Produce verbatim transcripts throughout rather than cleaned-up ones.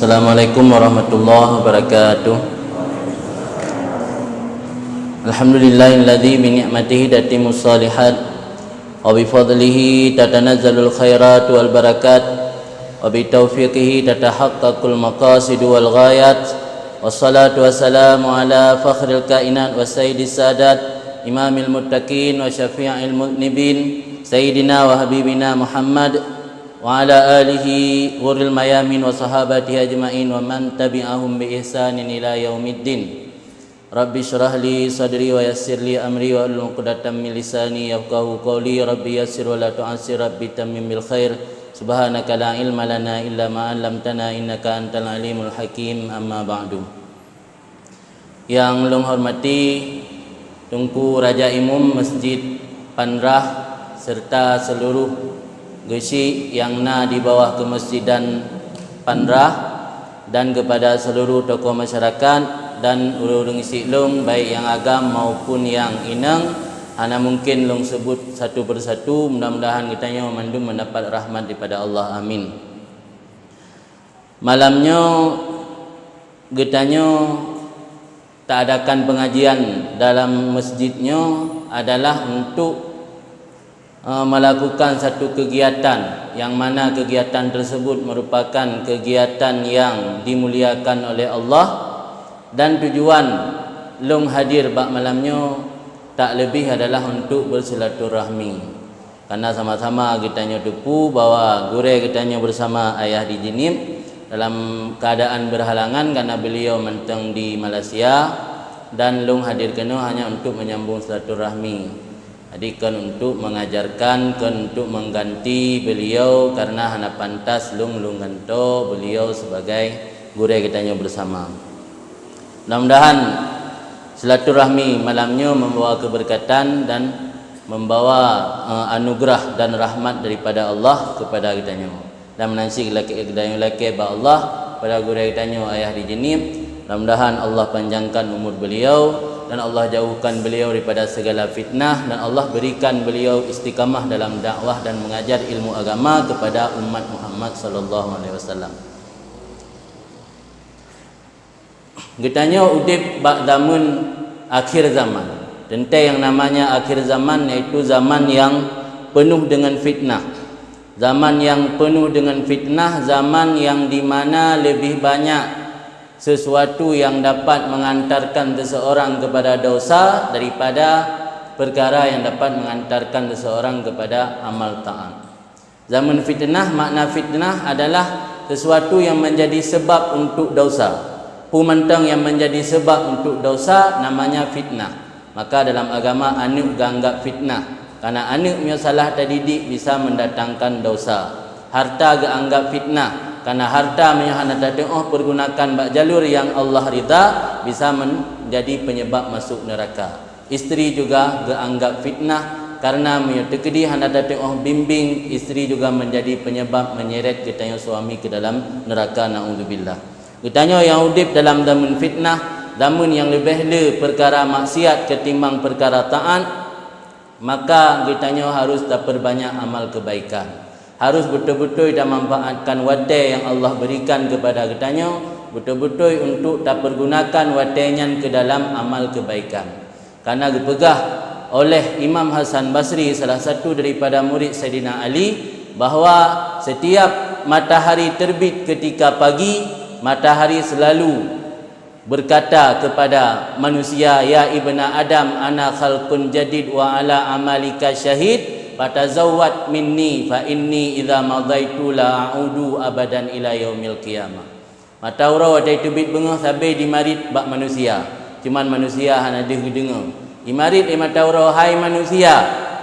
Assalamualaikum warahmatullahi wabarakatuh. Alhamdulillahilladzi bi ni'matihi tatimmus shalihat, wa bi fadlihi tatanazzalul khairat wal barakat, wa bi taufiqihi tatahaqqaqul maqasid wal ghayat. Wassalatu wassalamu ala fakhril kainat wa sayyidis sadat, imamil muttaqin wa syafi'il mudnibin, sayyidina wa habibina Muhammad, wa ala alihi ghurril mayamin wa sahabatihi ajma'in wa man tabi'ahum bi ihsanin ila yaumiddin. Rabbi shrah li sadri wa yassir li amri wahlul 'uqdatam min lisani yafqahu qawli. Rabbi yassir wa la tu'assir, Rabbi tammim bil khair. Subhanaka la ilma lana illa ma 'allamtana innaka antal alimul hakim. Amma ba'du. Nyang lôn hormati Teungku Raja Imum Masjid Panrah serta seluruh geuchik nyang na di bawah keumeusidan Panrah, dan kepada seluruh tokoh masyarakat dan ureuëng-ureuëng siklong, baik nyang agam maupun nyang inong, hana mungken lôn seubut satu persatu. Mudah-mudahan geutanyoe mandum mendapat rahmat daripada Allah. Amin. Malam nyoe geutanyoe taadakan pengajian dalam masjid nyoe adalah untuk, eh, melakukan satu kegiatan, yang mana kegiatan tersebut merupakan kegiatan yang dimuliakan oleh Allah, dan tujuan lôn hadir bak malam nyoe tak leubeh adalah untuk bersilaturahmi. Karena sama-sama geutanyoe teupeue bahwa gurée geutanyoe bersama Ayah di Jeunieb dalam keadaan berhalangan karena beliau mantong di Malaysia, dan lôn hadir keunoe hanya untuk menyambung silaturahmi. Jadi kon untuk mengajarkan, kon untuk mengganti beliau karena hana pantas lôn, lôn gantoe beliau sebagai gurée geutanyoe bersama. Mudah-mudahan silaturahmi malam nyoe membawa keberkatan dan membawa, eh, anugerah dan rahmat daripada Allah kepada geutanyoe. Dan meunan cit lakée, geutanyoe lakée bak Allah pada gurée geutanyoe Ayah di Jeunieb. Mudah-mudahan Allah panjangkan umur beliau dan Allah jauhkan beliau daripada segala fitnah dan Allah berikan beliau istiqamah dalam dakwah dan mengajar ilmu agama kepada umat Muhammad sallallahu alaihi wasallam. Geutanyoe udeb bak zameun akhir zaman. Teuntée nyang namanya akhir zaman, yaitu zaman nyang peunoh deungon fitnah. Zaman nyang peunoh deungon fitnah, zaman nyang di mana leubeh banyak sesuatu nyang dapat mengantarkan seseorang kepada dosa daripada perkara nyang dapat mengantarkan seseorang kepada amal taat. Zaman fitnah, makna fitnah adalah sesuatu yang menjadi sebab untuk dosa. Peue mantong yang menjadi sebab untuk dosa namanya fitnah. Maka dalam agama aneuëk geuanggab fitnah. Karena aneuëk meunyoe salah tadidik bisa mendatangkan dosa. Harta geuanggab fitnah. Karena harta meunyoe hana tateuoh pergunakan bak jalur yang Allah ridha, bisa menjadi penyebab masuk neraka. Isteri juga geuanggab fitnah, karena meunyoe teukeudi hana tateuoh bimbing, isteri juga menjadi penyebab menyeret geutanyoe suami ke dalam neraka, naudzubillah. Geutanyoe nyang udeb dalam zameun fitnah, zameun nyang leubeh le perkara maksiat ketimbang perkara taat, maka geutanyoe harus taperbanyak amal kebaikan. Harus beutôi-beutôi tamanfaatkan watée nyang Allah berikan kepada geutanyoe, beutôi-beutôi untuk tapergunakan watée nyan ke dalam amal kebaikan. Karena geupeugah oleh Imam Hasan Basri, salah satu daripada murid Saidina Ali, bahwa setiap matahari terbit ketika pagi, matahari selalu berkata kepada manusia, "Ya ibna Adam, ana khalqun jadid wa ala amalika syahid, fatazawwad minni fa inni idza madaitu la a'udu abadan ila yaumil qiyamah." Mata uroe watée teubiet beungoh sabe jimarit bak manusia, cuman manusia hana deuh geudeungoe. Jimarit lé mata uroe, "Hai manusia,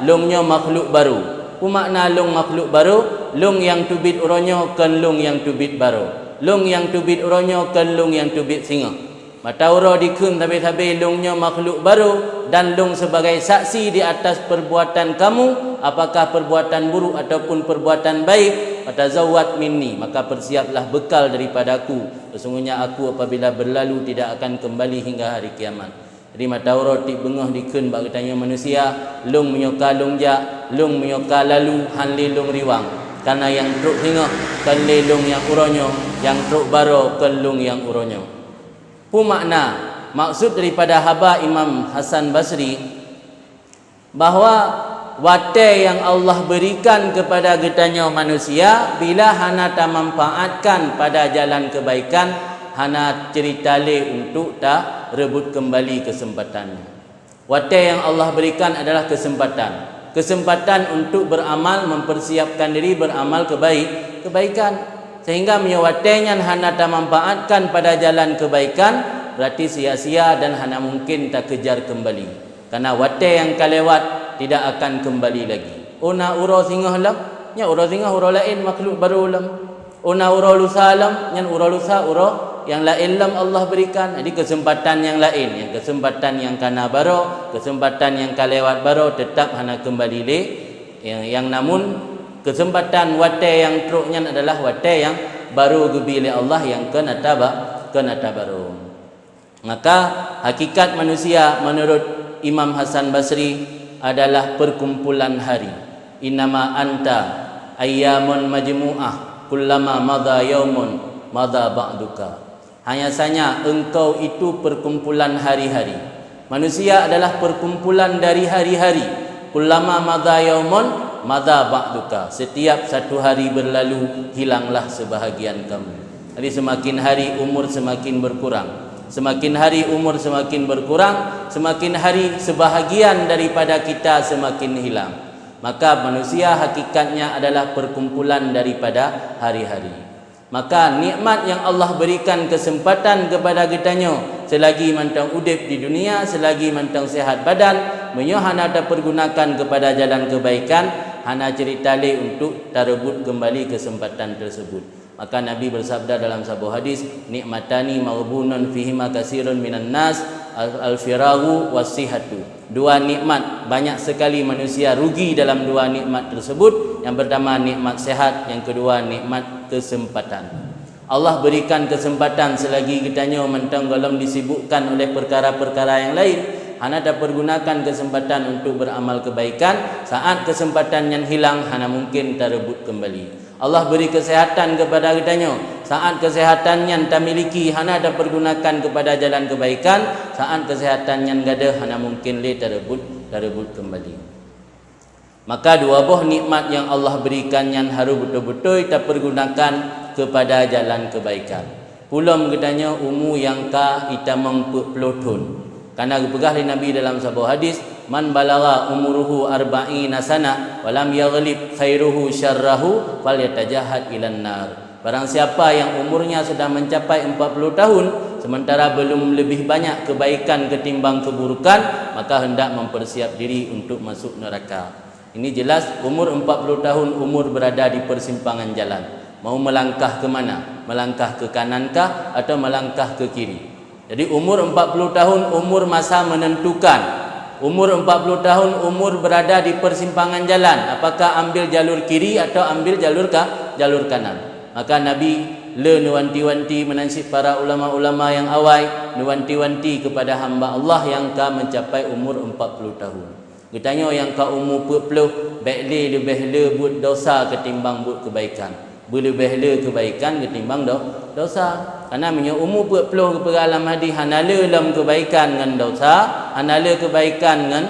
lôn nyoe makhluk barô." Peue makna lôn makhluk barô? Lôn nyang teubiet uroe nyoe kon lôn nyang teubiet barô. Lôn nyang teubiet uroe nyoe kon lôn nyang teubiet singoh. Mata uroe dikheun sabe-sabe, "Lôn nyoe makhluk barô, dan lôn sebagai saksi di atas perbuatan kamu, apakah perbuatan buruk ataupun perbuatan baik, fatazawwad minni, maka persiaplah bekal daripadaku. Sesungguhnya aku apabila berlalu tidak akan kembali hingga hari kiamat." Jadi mata uroe tieb beungoh dikheun bak geutanyoe manusia, "Lôn meunyoe ka lôn jak, lôn meunyoe ka lalu, hán lé lôn riwang." Karena nyang trok singoh kon lé lôn nyang uroe nyoe, nyang trok baroe kon lôn nyang uroe nyoe. Peue makna? Maksud daripada haba Imam Hasan Basri, bahwa watée nyang Allah beurikan keupada geutanyoe manusia, bila hana tamanfaatkan pada jalan keubaikan, hana ceurita lé untuk tareubot keumbali keuseumpatan nyan. Watée nyang Allah beurikan adalah keuseumpatan. Keuseumpatan untuk beuramal, mempersiapkan diri beuramal keubaikan. Sehingga meunyoe watée nyan hana tamanfaatkan pada jalan keubaikan, berarti sia-sia dan hana mungkin takeujar keumbali. Karena watée nyang ka lewat tidak akan keumbali lagi. Oh na uroe singoh lom, nyan uroe singoh uroe laén makhluk barô lom. Oh na uroe lusa lom, nyan uroe lusa uroe nyang laén lom Allah beurikan. Jadi keuseumpatan nyang laén, nyang keuseumpatan nyang ka na baroe, keuseumpatan nyang ka lewat baroe teutab hana keumbali lé. Nyang, nyang namun keuseumpatan watée nyang trok nyan adalah watée nyang barô geubi lé Allah nyang keu na taba-, keu na tabarô. Maka hakikat manusia menurut Imam Hasan Basri adalah perkumpulan hari. Innama anta ayyamun majmu'ah, kullama madha yaumun madha ba'duka. Hanya saja engkau itu perkumpulan hari-hari. Manusia adalah perkumpulan dari hari-hari. Kullama madha yaumun madha ba'duka. Setiap satu hari berlalu, hilanglah sebahagian kamu. Jadi semakin hari umur semakin berkurang. Semakin hari umur semakin berkurang, semakin hari sebahagian daripada kita semakin hilang. Maka manusia hakikatnya adalah perkumpulan daripada hari-hari. Maka nikmat nyang Allah beurikan keuseumpatan keupada geutanyoe seulagi mantong udeb di dunia, seulagi mantong sehat badan, meunyoe hana tapeurgunakan keupada jalan keubaikan, hana ceurita lé untuk tareubot keumbali keuseumpatan teusebut. Maka Nabi beusabda dalam saboh hadis, "Nikmatani maghbunun fihima katsirun minan nas, al-, al-firaghu was-sihhatu." Dua nikmat, banyak sekali manusia rugi dalam dua nikmat tersebut. Yang pertama nikmat sehat, yang kedua nikmat kesempatan. Allah berikan kesempatan selagi geutanyoe mantong gohlom disibukkan oleh perkara-perkara yang lain, hana tapergunakan kesempatan untuk beramal kebaikan, saat kesempatan nyan hilang, hana mungkin tarebut kembali. Allah beri kesehatan kepada geutanyoe. Saat kesehatan nyan tamiliki hana tapergunakan kepada jalan kebaikan, saat kesehatan nyan gadôh hana mungkin lé tarebut, tarebut kembali. Maka dua boh nikmat nyang Allah berikan nyan harôh beutôi-beutôi tapergunakan kepada jalan kebaikan. Peulom geutanyoe umu nyang ka itamong peuet ploh thon. Kana geupeugah lé Nabi dalam saboh hadis, "Man balagha umuruhu arba'ina sana wa lam yaghlib khairuhu syarrahu falyatajahad ilan nar." Barang siapa yang umurnya sudah mencapai empat puluh tahun, sementara belum lebih banyak kebaikan ketimbang keburukan, maka hendak mempersiap diri untuk masuk neraka. Ini jelas, umur empat puluh tahun umur berada di persimpangan jalan. Mau melangkah ke mana? Melangkah ke kanan kah atau melangkah ke kiri? Jadi umur empat puluh tahun umur masa menentukan. Umur empat puluh tahun umur berada di persimpangan jalan, apakah ambil jalur kiri atau ambil jalur ka-, jalur kanan. Maka Nabi le neuwanti-wanti meunan cit para ulama-ulama nyang awai, neuwanti-wanti kepada hamba Allah nyang ka mencapai umur empat puluh tahun. Geutanyoe nyang ka umu peuet ploh, bék lé leubeh le buet dosa ketimbang buet kebaikan. Beuleubeh le kebaikan ketimbang do-, dosa. Karena meunyoe umu peuet ploh geupeugah lam hadis hana le lom kebaikan ngon dosa, hana le kebaikan ngon,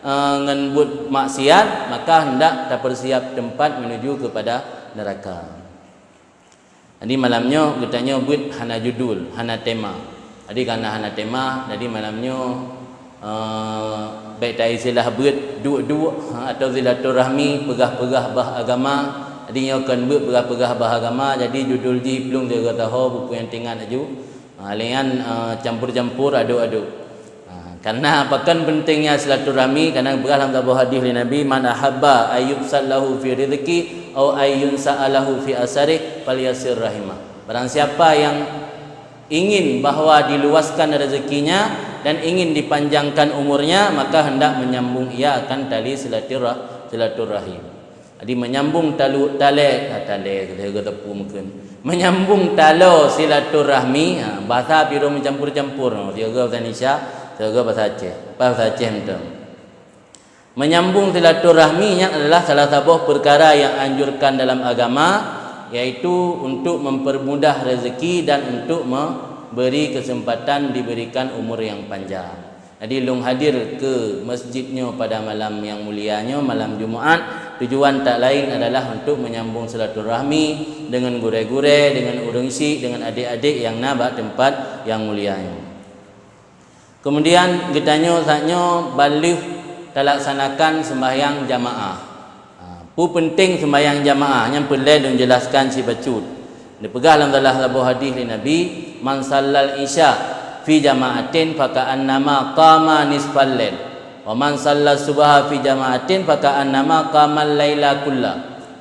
eh, ngon buet maksiat, maka hendak tapersiap teumpat menuju kepada neraka. Jadi malam nyoe geutanyoe beuet hana judul, hana tema. Jadi karena hana tema, jadi malam nyoe, eh, bék taistilah beuet duek-duek, ha, atau silaturahmi, peugah-peugah bah agama. Jadi nyoe kon beuet peugah-peugah bah agama, jadi judul jih plueng sigoe taho, buku nyang teuingat laju. Ha, lé nyan, eh, campur-campur, aduk-aduk. Ha, karena apa kan pentingnya silaturahmi? Karena geupeugah lam saboh hadis lé Nabi, "Man ahabba ayyubsat lahu fi rizqi au ayyunsa'a lahu fi asarih, falyasir rahimah." Barang siapa yang ingin bahwa diluaskan rezekinya dan ingin dipanjangkan umurnya, maka hendak menyambung ia akan tali silaturah-, silaturahim. Jadi menyambung talu-, talé, ah, talé, kita ke tepu mungkin. Menyambung talo silaturahmi, ha, bahasa piro mencampur-campur, no, siaga bahasa Indonesia, siaga bahasa Aceh, bahasa Aceh mantong. Menyambung silaturahmi nyan adalah salah saboh perkara yang anjurkan dalam agama, yaitu untuk mempermudah rezeki dan untuk memberi kesempatan diberikan umur yang panjang. Jadi, lôn hadir ke masjid nyoe pada malam yang mulia nyoe, malam Jumaat, tujuan tak lain adalah untuk menyambung silaturahmi dengan gurée-gurée, dengan ureuëng syik, dengan adik-adik yang na bak tempat yang mulia nyoe. Kemudian geutanyoe saat nyoe ban lheueh talaksanakan sembahyang jamaah. Ha, peue penting sembahyang jamaah, nyang peureulée lôn jelaskan sibacut. Neupeugah lam salah saboh hadis lé Nabi, "Man sallal isya fi jama'atin faka'annama qama nisfal lail, wa man sallas subha fi jama'atin faka'annama qamal laila kulla."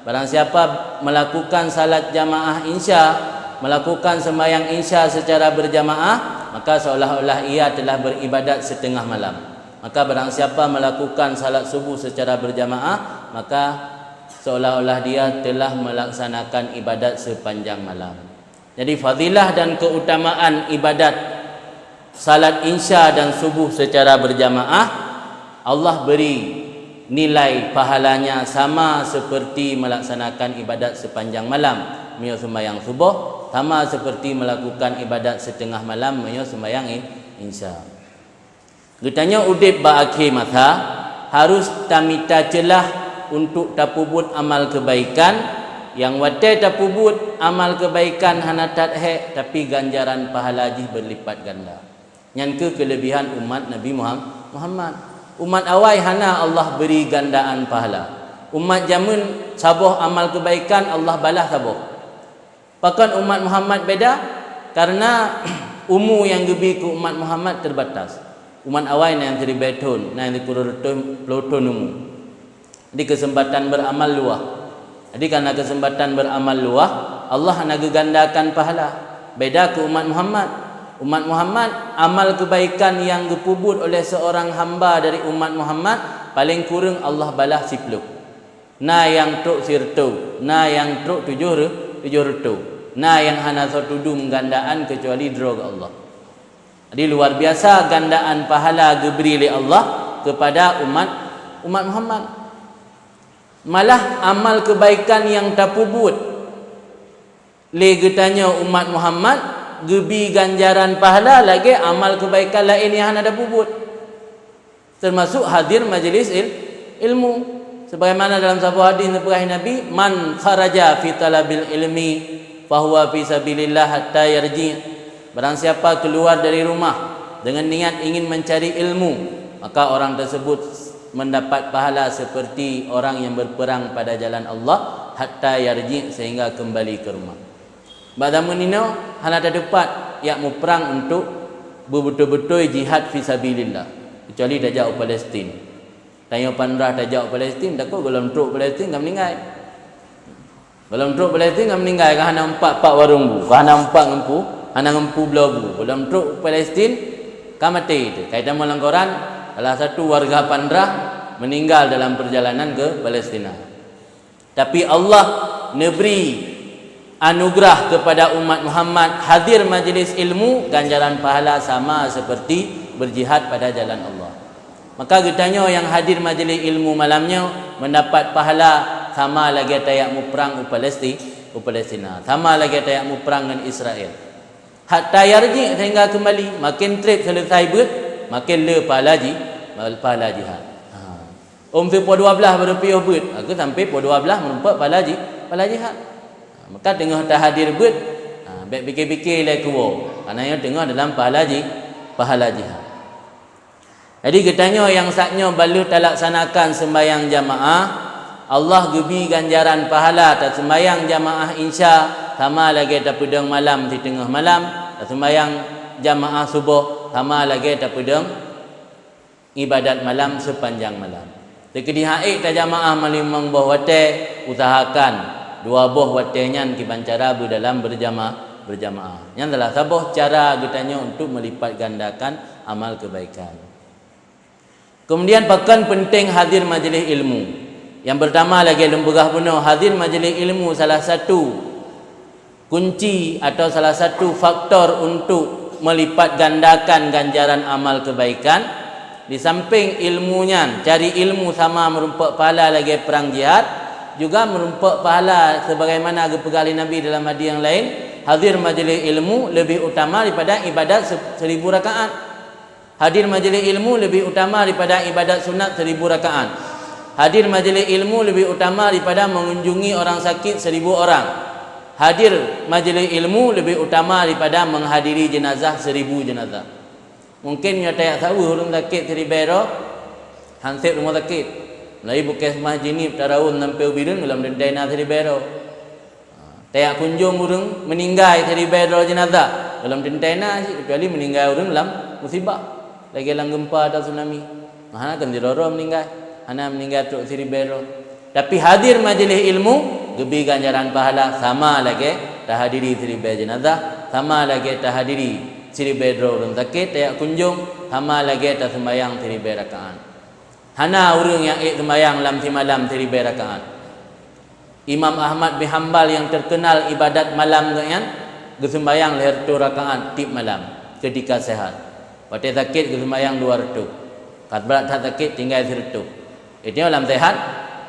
Barang siapa melakukan salat jamaah Insya, melakukan sembahyang Insya secara berjamaah, maka seolah-olah ia telah beribadat setengah malam. Maka barang siapa melakukan salat subuh secara berjamaah, maka seolah-olah dia telah melaksanakan ibadat sepanjang malam. Jadi, fadilah dan keutamaan ibadat salat Insya dan subuh secara berjamaah, Allah beri nilai pahalanya sama seperti melaksanakan ibadat sepanjang malam, meunyoe sembahyang suboh, sama seperti melakukan ibadat setengah malam, meunyoe sembahyang i-, Insya. Geutanyoe udeb bak akhé masa, harus tamita ceulah untuk tapeubuet amal keubaikan, nyang watée tapeubuet amal keubaikan hana that hék, tapi ganjaran pahala jih berlipat ganda. Nyan kheueh keulebihan umat Nabi Muham-, Muhammad. Umat awai hana Allah beri gandaan pahala. Umat jameun saboh amal keubaikan Allah balah saboh. Pakon umat Muhammad beda? Karena umu nyang geubi keu umat Muhammad terbatas. Umat awai na nyang siribée thon, na nyang sikureueng reutôh ploh thon umu. Jadi, keuseumpatan beuramal luwah. Jadi, karena keuseumpatan beuramal luwah, Allah hana geugandakan pahala. Beda keu umat Muhammad. Umat Muhammad, amal keubaikan nyang geupeubuet oleh seurang hamba dari umat Muhammad paleng kureueng Allah balah siploh. Na nyang trok sireutôh, na nyang trok tujoh re-, tujoh reutôh, na nyang hana soe tudum gandaan keucuali droe geuh Allah. Jadi, luar biasa gandaan pahala geubri lé Allah keupada umat, umat Muhammad. Malah amal keubaikan nyang tapeubuet lé geutanyoe umat Muhammad geubi ganjaran pahala lagée amal keubaikan laén nyang hana tapeubuet. Teumasuk hadir majeulis il-, ilmu. Sebagaimana dalam saboh hadis neupeugah Nabi, "Man kharaja fi talabil ilmi fahuwa fi sabilillah hatta yarji." Barang siapa keluar dari rumah dengan niat ingin mencari ilmu, maka orang tersebut mendapat pahala seperti orang yang berperang pada jalan Allah hatta yarji, sehingga kembali ke rumah. Bak zaman inoe hana tateupat jak muprang untuk beubeutôi-beutôi jihad fi sabilillah, keucuali tajak u Palestin. Tanyoe paneurah tajak u Palestin, takot gohlom trok u Palestin ka meuninggai. Gohlom trok u Palestin ka meuninggai, ka hana meupat pat warong bu, ka hana meupat ngon peue, hana ngon peue bloe bu. Gohlom trok u Palestin ka maté teuh. Ka itamong lam koran, salah satu warga paneurah meninggal dalam perjalanan ke Palestina. Tapi Allah neubri anugeurah keupada umat Muhammad hadir majeulis ilmu, ganjaran pahala sama seperti berjihad pada jalan Allah. Maka geutanyoe nyang hadir majeulis ilmu malam nyoe mendapat pahala sama lagée tajak muprang u Palesti-, u Palestina, sama lagée tajak muprang ngon Israel. Hatta yarji, sehingga kembali, maken treb selesai beuet, maken le pahala ji-, pahala jihad. Ha. Ôm si poh dua blaih baru piôh beuet, ha, keu sampai poh dua blaih meureumpok pahala ji-, pahala jihad. Ha, maka teungoh tahadir beuet, ha, bék pike-pike lé kuwoe, karena nyoe teungoh dalam pahala ji-, pahala jihad. Jadi geutanyoe nyang saat nyoe ban lheueh talaksanakan seumbahyang jamaah, Allah geubi ganjaran pahala taseumbahyang jamaah Insya sama lagée tapeudong malam siteungoh malam, taseumbahyang jamaah suboh sama lagée tapeudong ibadat malam seupanjang malam. Teukeudi han ék tajamaah meulimong boh watée, usahakan dua boh watée nyan kiban cara beudalam beurjama-, beurjamaah. Nyan salah saboh cara geutanyoe untuk meulipat gandakan amal keubaikan. Keumudian, pakon peunteng hadir majeulis ilmu? Nyang peurtama, lagée lôn peugah bunoe, hadir majeulis ilmu salah satu kunci atau salah satu faktor untuk meulipat gandakan ganjaran amal keubaikan. Di sampéng ilmu nyan, cari ilmu sama meurumpok pahala lagée prang jihad, Juga meurumpok pahala sebagaimana geupeugah lé Nabi dalam hadis nyang laén, hadir majlis ilmu leubeh utama daripada ibadat se-, seribu rakaat. Hadir majlis ilmu leubeh utama daripada ibadat sunat seribu rakaat. Hadir majlis ilmu leubeh utama daripada mengunjungi orang sakit seribu orang. Hadir majlis ilmu leubeh utama daripada menghadiri jenazah seribu jenazah. Mungkin nyoe tajak saweue ureuëng sakét siribée droe, han sép rumoh sakét. Meulayeue puskesmas Jeunieb, Taraun sampoe u Bireuen gohlom teuntée na siribée droe. Ha, tajak kunjong ureuëng meuninggai siribée droe jeunazah, gohlom teuntée na cit, keucuali meuninggai ureuëng lam musibah, lagée lam geumpa atau tsunami. Meuhana kon sidroe-droe meuninggai, hana meuninggai trok siribée droe. Tapi hadir majlis ilmu geubri ganjaran pahala sama lagée tahadiri siribée jeunazah, sama lagée tahadiri siribée droe ureuëng sakét tajak kunjong, sama lagée taseumbahyang siribée rakaat. Hana ureuëng nyang ék seumbahyang lam simalam siribée rakaat. Imam Ahmad bin Hambal nyang terkenal ibadat malam geuhnyan, geuseumbahyang lhée reutôh rakaat tieb malam keutika sehat. Watée sakét geuseumbahyang dua reutôh. Ka brat that sakét tinggai sireutôh. Itu lam sehat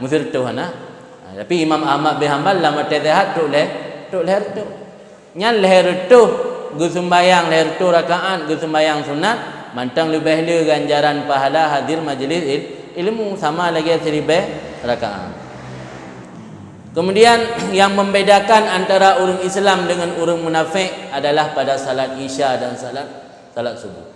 meusireutôh hana. Ha, tapi Imam Ahmad bin Hambal lam watée sehat trok lhée, trok lhée reutôh. Nyan lhée reutôh geuseumbahyang, lhée reutôh rakaat geuseumbahyang sunat, mantong leubeh le ganjaran pahala hadir majlis il-, ilmu sama lagée siribée rakaat. Kemudian, yang membedakan antara ureuëng Islam dengan ureuëng munafék adalah pada salat Isya dan salat, salat Subuh.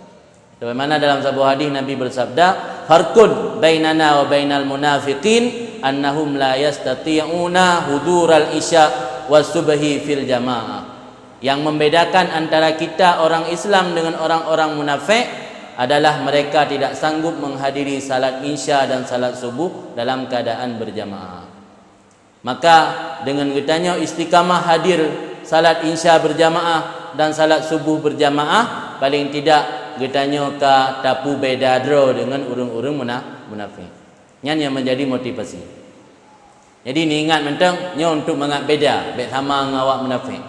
Sebagaimana dalam saboh hadis Nabi bersabda, "Farqun bainana wa bainal munafiqin annahum la yastati'una hudural isya was subhi fil jamaah." Yang membedakan antara kita orang Islam dengan orang-orang munafék adalah mereka tidak sanggup menghadiri salat Isya dan salat Subuh dalam keadaan berjamaah. Maka, deungon geutanyoe istiqamah hadir salat Isya berjamaah dan salat Subuh berjamaah, paléng tidak geutanyoe ka tapubeda droe deungon ureuëng-ureuëng muna-, munafék. Nyan nyang menjadi motivasi. Jadi, neuingat mantong, nyoe untuk mangat beda, bék sama ngon awak munafék.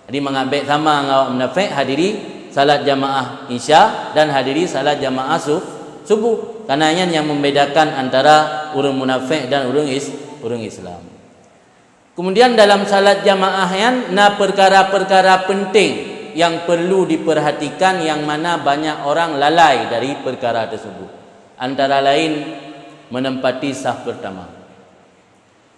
Jadi, mangat bék sama ngon awak munafék, hadiri salat jamaah Isya dan hadiri salat jamaah su-, Subuh. Karena nyan nyang membedakan antara ureuëng munafék dan ureuëng is-, ureuëng Islam. Kemudian dalam salat jamaah nyan na peukara-peukara penting nyang perlu diperhatikan, nyang mana banyak orang lalai dari peukara tersebut. Antara lain, menempati saf pertama.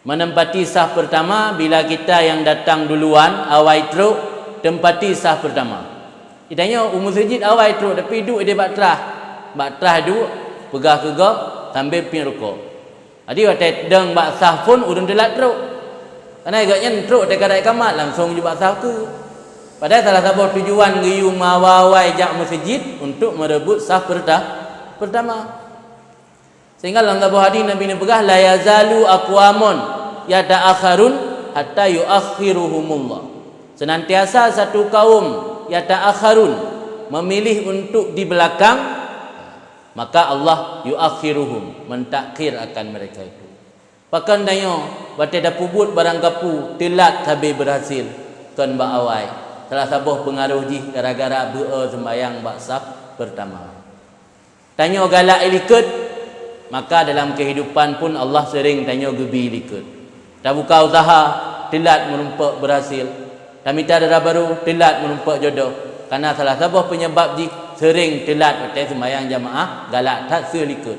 Menempati saf pertama, bila kita nyang datang duluan, awai trok, tempati saf pertama. Geutanyoe u meuseujid awai trok, tapi duek di bak trah. Bak trah duek, peugah keu gob, sambil piep rukok. Jadi, watée dong bak saf phon, ureuëng teulat trok. Karena gobnyan trok watée ka rot iqamat, langsong jeuet bak saf keu. Padahai salah saboh tujuan geuyue meuawai-awai jak meuseujid untuk meureubot saf perta-, pertama. Sehingga lam saboh hadis Nabi neupeugah, "La yazalu aqwamun yata'akharun hatta yu'akhiruhumullah." Senantiasa satu kaum yata'akharun, memilih untuk di belakang, maka Allah yu'akhiruhum, mentakhir akan mereka itu. Pakon tanyoe, watée tapeubuet barang kapeue, teulat sabe berhasil, kon bak awai. Salah saboh peungaroh jih gara-gara beu-o seumbahyang bak saf pertama. Tanyoe galak ilikot, maka dalam keuhidupan pun Allah seuring tanyoe geubi likot. Tabuka useuha, teulat meurumpok beurhasil. Tamita dara barô, teulat meurumpok jodoh. Kareuna salah saboh peunyebab jih seuring teulat watée seumayang jamaah, galak that seulikot.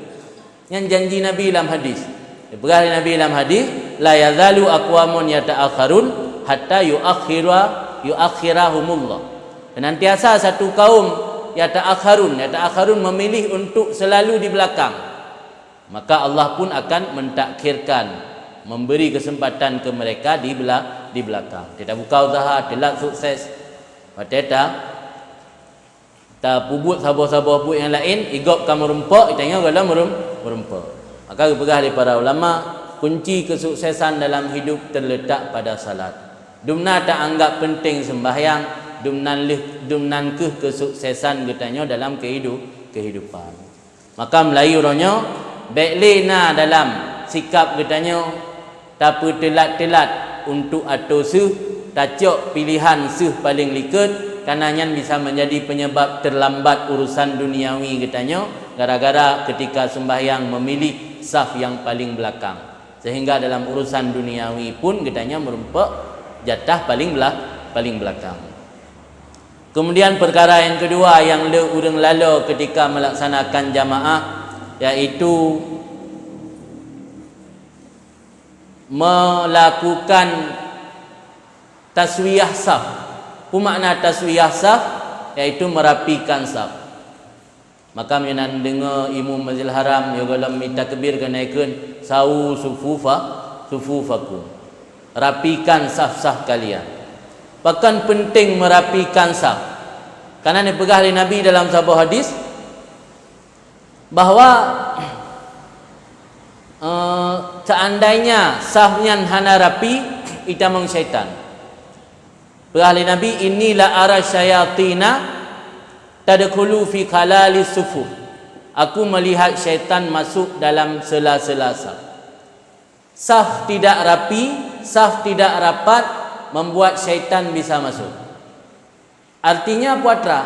Nyan janji Nabi lam hadis. Geupeugah lé Nabi lam hadis, "La yazalu aqwamun yata'akharun hatta yu'akhira, yu'akhirahumullah." Senantiasa satu kaum yata'akharun, yata'akharun memilih untuk selalu di belakang, maka Allah pun akan mentakhirkan, memberi kesempatan ke mereka di bela-, di belakang. Teulat buka useuha, teulat sukses. Watée ta-, tapeubuet saboh-saboh buet nyang laén, i gob ka meurumpok, geutanyoe galak meurum-, meurumpok. Maka geupeugah lé para ulama, kunci kesuksesan dalam hidup terletak pada salat. Dumna taanggap penting seumbahyang, dumnan lheueh, dumnan kheueh kesuksesan geutanyoe dalam kehidu-, kehidupan. Maka meulayeue uroe nyoe, bék lé na dalam sikab geutanyoe tapeuteulat-teulat untuk atô seuh, tacok piléhan seuh paleng likot, kareuna nyan bisa menjadi penyebab terlambat urusan duniawi geutanyoe gara-gara keutika seumbahyang memilih saf nyang paleng beulakang. Sehingga dalam urusan duniawi pun geutanyoe meurumpok jatah paling bela-, paling belakang. Kemudian perkara yang kedua yang le ureuëng lalo ketika melaksanakan jamaah, yaitu melakukan taswiyah saf. Peue makna taswiyah saf? Yaitu merapikan saf. Maka meunyoe na neudeungoe imum Masjidil Haram, yoh gohlom mita takbir keunaikon, "Sawu sufufa, sufufakum." Rapikan saf-saf kalian. Pakon penting merapikan saf? Karena neupeugah lé Nabi dalam saboh hadis bahwa, eh, seandainya saf nyan hana rapi, itamong syaitan. Peugah lé Nabi, "Inni la ara syayatina tadkhulu fi khalali sufuf." Aku melihat syaitan masuk dalam sela-sela saf. Saf tidak rapi, saf tidak rapat, membuat syaitan bisa masuk. Artinya, peue atra,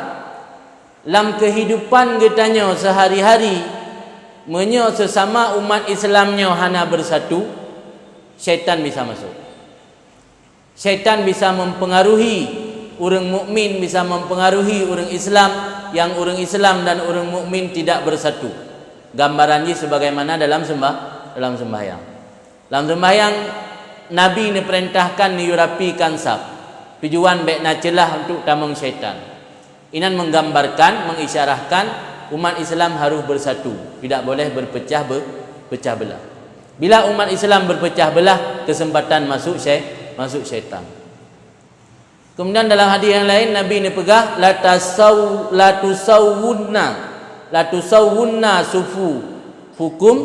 lam kehidupan geutanyoe sehari-hari, meunyoe sesama umat Islam nyoe hana bersatu, syaitan bisa masuk. Syaitan bisa mempengaruhi ureuëng mukmin, bisa mempengaruhi ureuëng Islam, yang ureuëng Islam dan ureuëng mukmin tidak bersatu. Gambaran jih sebagaimana dalam sembah-, dalam sembahyang. Dalam sembahyang, Nabi neuperintahkan neuyue rapikan saf. Tujuan bék na ceulah untuk tamong syaitan. Inan menggambarkan, mengisyarahkan umat Islam harus bersatu, tidak boleh berpecah be-, pecah belah. Bila umat Islam berpecah belah, kesempatan masuk syai-, masuk syaitan. Kemudian dalam hadis yang lain, Nabi neupeugah, "La tasau-, la tusawwunna, la tusawwunna sufufakum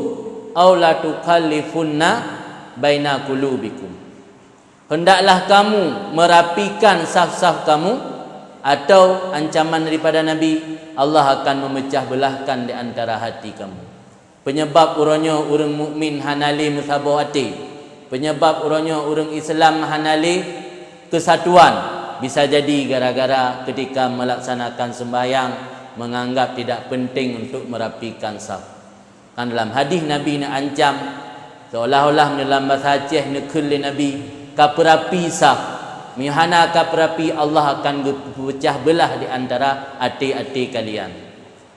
au la tukhallifunna baina qulubikum." Hendaklah kamu merapikan saf-saf kamu, atau ancaman daripada Nabi, Allah akan memecah belahkan di antara hati kamu. Penyebab uroe nyoe ureuëng mukmin hana lé meusaboh até. Penyebab uroe nyoe ureuëng Islam hana lé keusatuan, bisa jadi gara-gara ketika melaksanakan sembahyang menganggap tidak penting untuk merapikan saf. Kan dalam hadis Nabi neuancam, seolah-olah dalam bahasa Aceh neukheun lé Nabi, "Ka peurapi saf. Meunyoe hana ka peurapi, Allah akan geupeucah beulah di antara até-até kalian."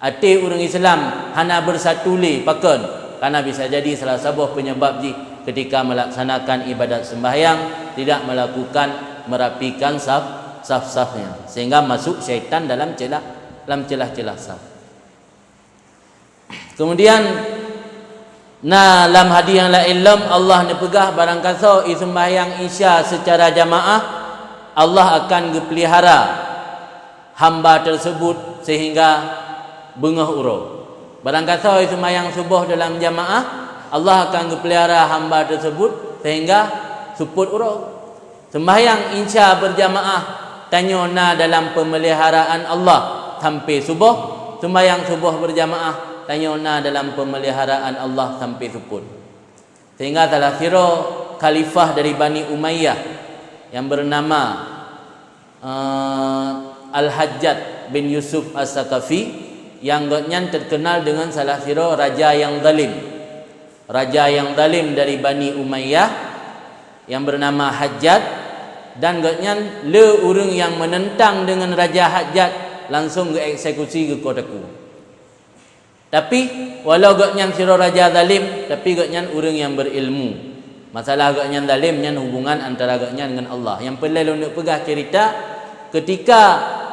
Até ureuëng Islam hana beusatu lé, pakon? Karena bisa jadi salah saboh penyebab jih ketika melaksanakan ibadat sembahyang tidak melakukan merapikan saf, saf-safnya, sehingga masuk syaitan dalam celah, dalam celah-celah saf. Kemudian, na lam hadis nyang laén lom Allah neupeugah, barangkasoe jiseumbahyang Isya seucara jamaah, Allah akan geupeulihara hamba teusebut seuhingga beungoh uroe. Barangkasoe jiseumbahyang suboh dalam jamaah, Allah akan geupeulihara hamba teusebut seuhingga seupôt uroe. Seumbahyang Isya beurjamaah tanyoe na dalam peumeliharaan Allah sampoe suboh, seumbahyang suboh beurjamaah tanyoe na dalam peumeliharaan Allah sampoe seupôt. Sehingga salah sidroe khalifah dari Bani Umayyah nyang beunama, eh, Al-Hajjaj bin Yusuf As-Saqafi, nyang gobnyan teukeunal deungon salah sidroe raja nyang zalim. Raja nyang zalim dari Bani Umayyah nyang beunama Hajjaj, dan gobnyan le ureuëng nyang meunentang deungon Raja Hajjaj langsong geueksekusi geukoh takue. Tapi, walau gobnyan sidroe raja zalim, tapi gobnyan ureuëng nyang beurilmu. Masalah gobnyan zalim nyan hubungan antara gobnyan ngon Allah. Nyang peureulée lôn peugah ceurita, ketika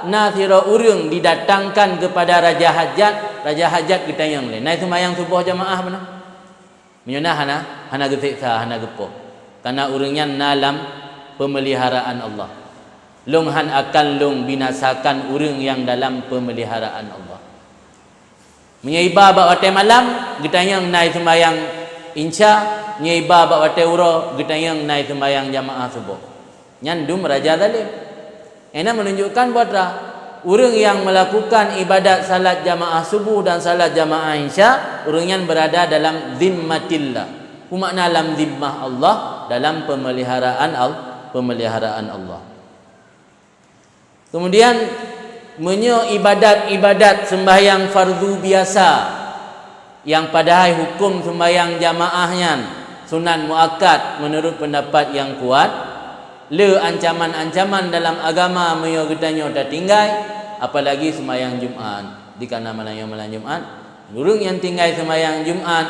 na sidroe ureuëng didatangkan keupada Raja Hajjaj, Raja Hajjaj geutanyong lé, "Na jiseumbahyang suboh jamaah meunan?" Meunyoe na hana, hana geuseksa, hana geupoh. Karena ureuëng nyan na lam peumeliharaan Allah. Lôn hán akan lôn binasakan ureuëng nyang dalam peumeliharaan Allah. Meunyoe iba bak watée malam, geutanyong na jiseumbahyang Isya, meunyoe iba bak watée uroe, geutanyong na jiseumbahyang jamaah suboh. Nyan dum raja zalim. Ena meununjukkan bahwa ureuëng nyang meulakukan ibadat salat jamaah suboh dan salat jamaah Isya, ureuëng nyan beurada dalam zimmatillah. Peue makna lam zimmah Allah? Dalam peumeliharaan Al-, peumeliharaan Allah. Kemudian, meunyoe ibadat-ibadat seumbahyang fardu biasa, nyang padahai huköm seumbahyang jamaah nyan sunat muakkad meunurot peundapat nyang kuat, le ancaman-ancaman dalam agama meunyoe geutanyoe tatinggai, apalagi seumayang Jumat. Dikareuna malam nyoe malam Jumat, ureuëng nyang tinggai seumayang Jumat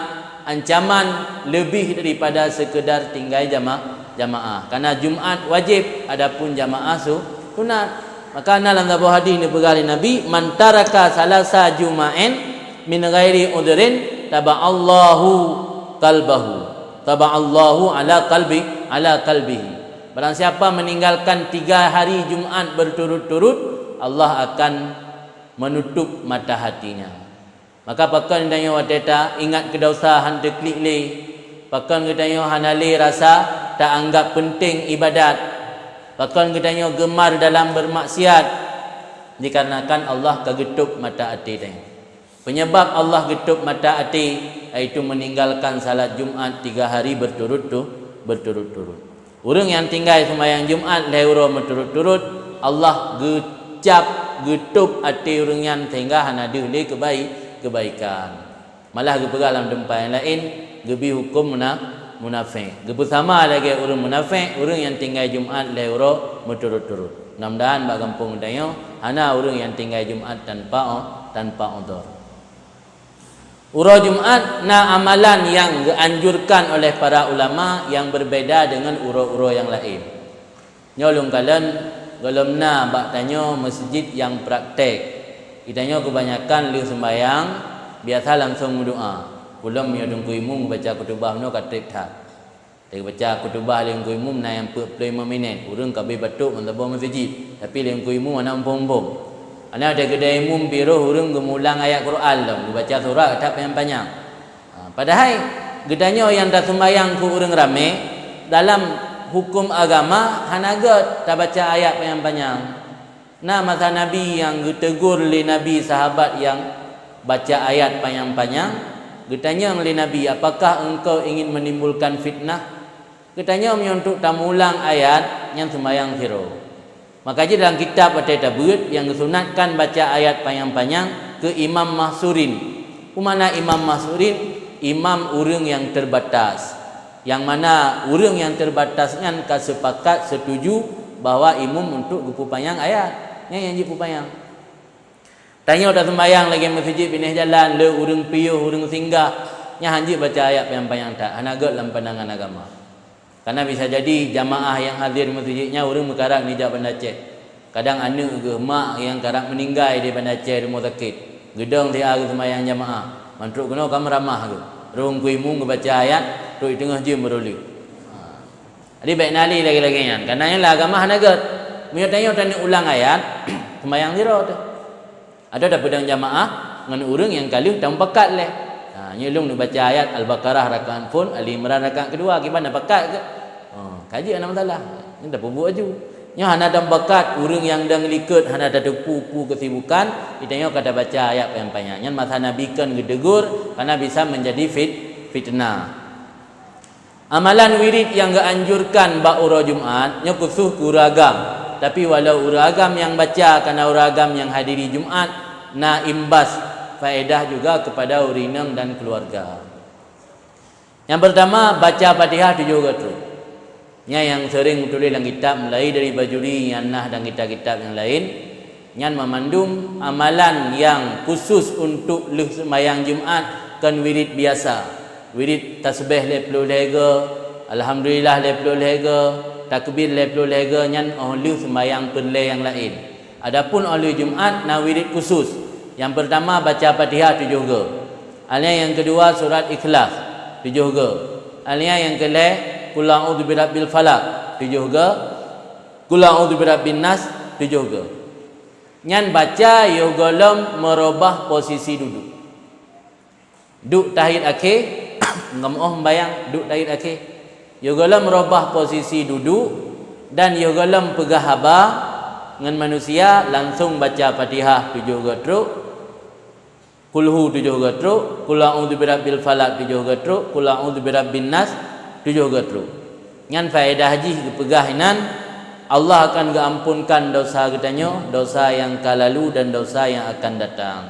ancaman leubeh daripada seukeudar tinggai jama-, jamaah. Karena Jumat wajéb, adapun jamaah su-, sunat. Maka na lam saboh hadis neupeugah lé Nabi, "Man taraka salasa juma'in min ghairi udhrin, taba'allahu qalbahu, taba'allahu ala qalbi, ala qalbihi." Barang siapa meninggalkan tiga hari Jumat berturut-turut, Allah akan menutup mata hatinya. Maka pakon geutanyoe watée taingat keu desya han teuklik lé? Pakon geutanyoe hana lé rasa taanggap peunteng iébadat? Pakon geutanyoe geumar dalam beurmaksiat? Dikarenakan Allah ka geutôb mata até tanyoe. Peunyebab Allah geutôb mata até, yaitu meuninggalkan salat Jumat tiga hari berturut-tu-, berturut-turut. Ureuëng nyang tinggai seumayang Jumat lhée uroe meuturut-turut, Allah geucab, geutôb até ureuëng nyan sehingga hana deuh lé keubai-, keubaikan. Malah geupeugah lam teumpat nyang laén, geubri huköm muna-, munafék. Geupeusama lagée ureuëng munafék, ureuëng nyang tinggai Jumat lhée uroe meuturut-turut. Mudah-mudahan bak gampông geutanyoe hana ureuëng nyang tinggai Jumat tanpa o-, tanpa udhur. Uroe Jumat na amalan nyang geuanjurkan oleh para ulama nyang berbeda deungon uroe-uroe nyang laén. Nyoe lôn kalon, gohlom na bak tanyoe meuseujid nyang praktek. Geutanyoe kebanyakan lheueh seumayang, biasa langsong meudoá. Ulôn meunyoe Teungku Imum geubaca khutubah meunoe ka treb that. Teubaca khutubah lé Teungku Imum na nyang peuet ploh limong minét, ureuëng ka abéh batok meusaboh meuseujid, tapi lé Teungku Imum hana muphom-muphom. Hana teugeudai imum pih roh ureuëng geumulang ayat Quran lom, geubaca surat that panyang-panyang. Ha, padahai geutanyoe nyang taseumayang keu ureuëng ramé, dalam huköm agama hana gét tabaca ayat panyang-panyang. Na masa Nabi nyang geuteugur lé Nabi sahabat nyang baca ayat panyang-panyang, geutanyong lé Nabi, "Apakah engkau ingin menimbulkan fitnah?" Geutanyong meunyoe untuk tamulang ayat, nyan seumayang sidroe. Maka jih dalam kitab watée tabeuet nyang geusunatkan baca ayat panyang-panyang keu imam mahsurin. Peue makna imam mahsurin? Imam ureuëng nyang terbatas. Nyang mana ureuëng nyang terbatas nyan ka seupakat, seutuju bahwa imum untuk geupeupanyang ayat. Nyan nyang jeuet peupanyang. Tanyoe taseumayang lagée meuseujid binéh jalan, le ureuëng piôh, ureuëng singgah, nyan han jeuet baca ayat panyang-panyang that, hana gét lam pandangan agama. Karena bisa jadi jamaah nyang hadir meuseujid nyan ureuëng meukarat nijak Banda Aceh. Kadang aneuëk geuh, mak nyang karab meuninggai di Banda Aceh rumoh sakét, geudong siat geuseumayang jamaah. Mantong keunoe ka meuramah geuh. Rhung Teungku Imum geubaca ayat, trok di teungoh jeuem baru lheueh. Ha. Jadi bék na lé lagée-lagée nyan. Karena nyan lam agama hana gét. Meunyoe tanyoe taneuk ulang ayat, seumayang sidroe teuh. Atawa tapeudong jamaah ngon ureuëng nyang ka lheueh tamupakat lé. Ha, nyoe lôn neubaca ayat Al-Baqarah rakaat phon, Ali Imran rakaat keudua, kiban na pakat keu? Ha, ka jeuet, hana masalah. Nyan tapeubuet aju. Nyoe hana tamupakat, ureuëng nyang dong likot hana tateupeue peue keusibukan, geutanyoe ka tabaca ayat panyang-panyang. Nyan masa Nabi kon geuteugur, karena bisa menjadi fit-, fitnah. Amalan wirid nyang geuanjurkan bak uroe Jumat nyoe khusos keu ureuëng agam. Tapi walau ureuëng agam nyang baca kana ureuëng agam nyang hadiri Jumat, na imbas faedah juga kepada ureuëng inong dan keluarga. Nyang pertama, baca Fatihah tujoh goe trok. Nyan nyang seuring meutuléh lam kitab, mulai dari Bajuri nyang na dan kitab-kitab nyang laén. Nyan mamandum amalan nyang khusos untuk lheueh seumayang Jumat, kon wirid biasa. Wirid tasbeh lhée ploh lhée goe, alhamdulillah lhée ploh lhée goe, takbir lhée ploh lhée goe, nyan óh lheueh seumayang peureulée nyang laén. Adapun óh lheueh Jumat na wirid khusos. Nyang pertama baca Fatihah tujoh goe. Alnya nyang keudua surat Ikhlas tujoh goe. Alnya nyang keulhée Qul a'udzu birabbil falaq tujoh goe. Qul a'udzu birabbin nas tujoh goe. Nyan baca yoh gohlom meurubah posisi duduek. Duek tahiyat akhé, ngon meuoh meumbayang duek tahiyat akhé. Yoh gohlom meurubah posisi duduek dan yoh gohlom peugah haba ngon manusia, langsong baca Fatihah tujoh goe trok, Qulhu tujoh goe trok, Qul a'udzu birabbil falaq tujoh goe trok, Qul a'udzu birabbin nas tujoh goe trok. Nyan faedah jih geupeugah inan, Allah akan geuamponkan dosa geutanyoe, dosa nyang ka lalu dan dosa nyang akan datang.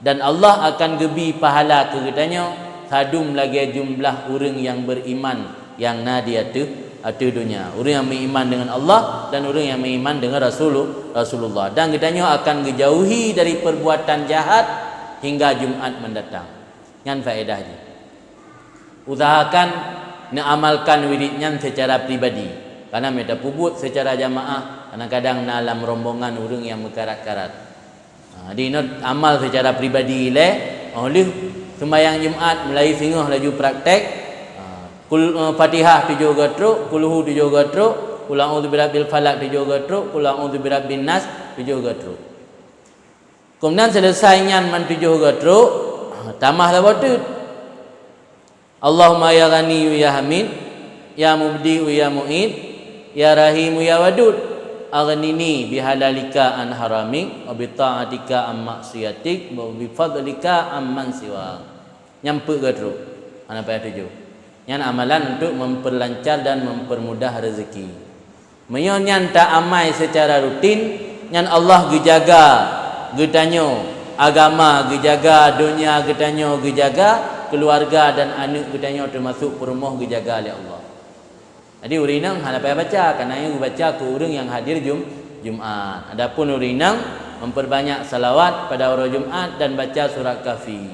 Dan Allah akan geubi pahala keu geutanyoe sadum lagée jumlah ureuëng nyang beriman nyang na di ateueh, ateueh donya. Ureuëng nyang meuiman deungon Allah dan ureuëng nyang meuiman deungon Rasulul-, Rasulullah. Dan geutanyoe akan geujauhi dari perbuatan jahat hingga Jumat mendatang. Nyan faedah jih. Usahakan neuamalkan wirid nyan secara pribadi. Karena meunyoe tapeubuet secara jamaah, kadang-kadang na lam rombongan ureuëng nyang meukarat-karat. Ha, jadi, inoe amal secara pribadi ilée, óh lheueh sumbayang Jumat mulai singoh laju praktek. Ha, kul, eh, Fatihah tujoh goe trok, kulhu tujoh goe trok, kul a'udzu birabbil falaq tujoh goe trok, kul a'udzu birabbin nas tujoh goe trok. Keumudian selesai nyan man tujoh goe trok, ha, tamah saboh teut. Allahumma ya Ghaniyyu ya Hamid, ya Mubdi'u ya Mu'id, ya Rahimu ya Wadud, aghnini bihalalika an haramik, wa bita'atika an maksiatik, wa bifadlika amman siwak. Nyan peuet goe trok. Hana payah tujoh. Nyan amalan untuk memperlancar dan mempermudah rezeki. Meunyoe nyan ta amai seucara rutin, nyan Allah geujaga geutanyoe, agama geujaga, donya geutanyoe geujaga, keuluwarga dan aneuëk geutanyoe teumasok peurumoh geujaga lé Allah. Jadi, ureuëng inong hana payah baca, karena nyan geubaca keu ureuëng nyang hadir Jum-, Jumat. Adapun ureuëng inong memperbanyak salawat pada uroe Jumat dan baca surat Kahfi.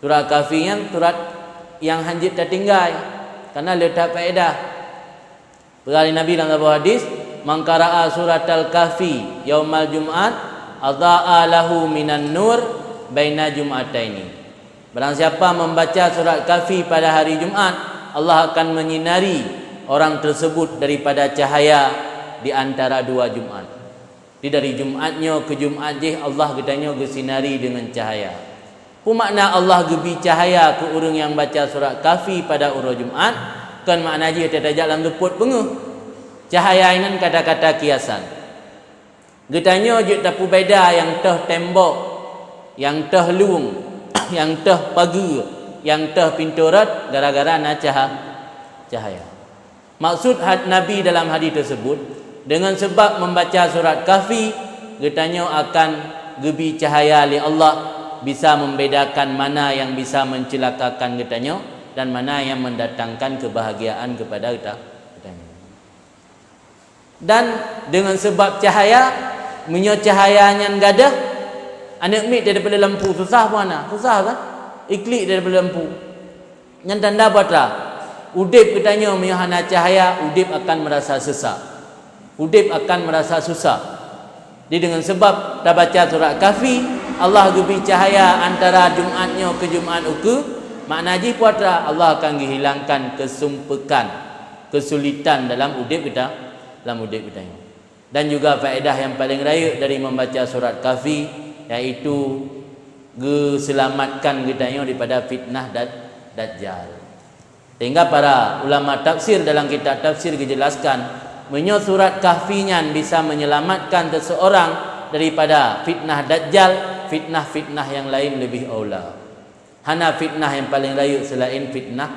Surat Kahfi nyan surat nyang hanjeuet tatinggai, karena le that faedah. Peugah lé Nabi lam saboh hadis, "Man qara'a suratal Kahfi yaumal Jum'at, adha'a lahu minan nur baina jum'ataini." Barang siapa membaca surat Kahfi pada hari Jumat, Allah akan menyinari orang tersebut daripada cahaya di antara dua Jumat. Di dari Jumat nyoe keu Jumat jih Allah geutanyoe geusinari deungon cahaya. Peue makna Allah geubi cahaya keu ureuëng nyang baca surat Kahfi pada uroe Jumat? Kon makna jih teutajak lam seupôt beungoh. Cahaya inan kata-kata kiasan. Geutanyoe jeuet tapeubeda nyang toh tembok, nyang toh lueng, nyang toh pageue, nyang toh pintoe rot gara-gara na caha-, cahaya. Maksud had Nabi dalam hadis tersebut, dengan sebab membaca surat Kahfi, geutanyoe akan geubi cahaya lé Allah, bisa membedakan mana yang bisa mencelakakan geutanyoe dan mana yang mendatangkan kebahagiaan kepada geuta-, geutanyoe. Dan dengan sebab cahaya, meunyoe cahaya nyan gadôh, aneuëk miet daripada lampu susah pun hana, susah kan? Iklik daripada lampu. Nyan tanda peue atra, udeb geutanyoe meunyoe hana cahya, udeb akan meurasa seusak. Udeb akan meurasa susah. Jadi, deungon sabab tabaca surat Kahfi, Allah geubi cahya antara Jumat nyoe keu Jumat ukeue, makna jih peue atra, Allah akan geuhilangkan keusumpeukan, keusulitan dalam udeb geuta-, dalam udeb geutanyoe. Dan juga faedah yang paling rayeuk dari membaca surat Kahfi, yaitu geuseulamatkan geutanyoe daripada fitnah daj-, Dajjal. Sehingga para ulama tafsir dalam kitab tafsir geujelaskan, meunyoe surat Kahfi nyan bisa menyelamatkan seseorang daripada fitnah Dajjal, fitnah-fitnah yang lain lebih aula. Hana fitnah nyang paleng rayeuk seulaén fitnah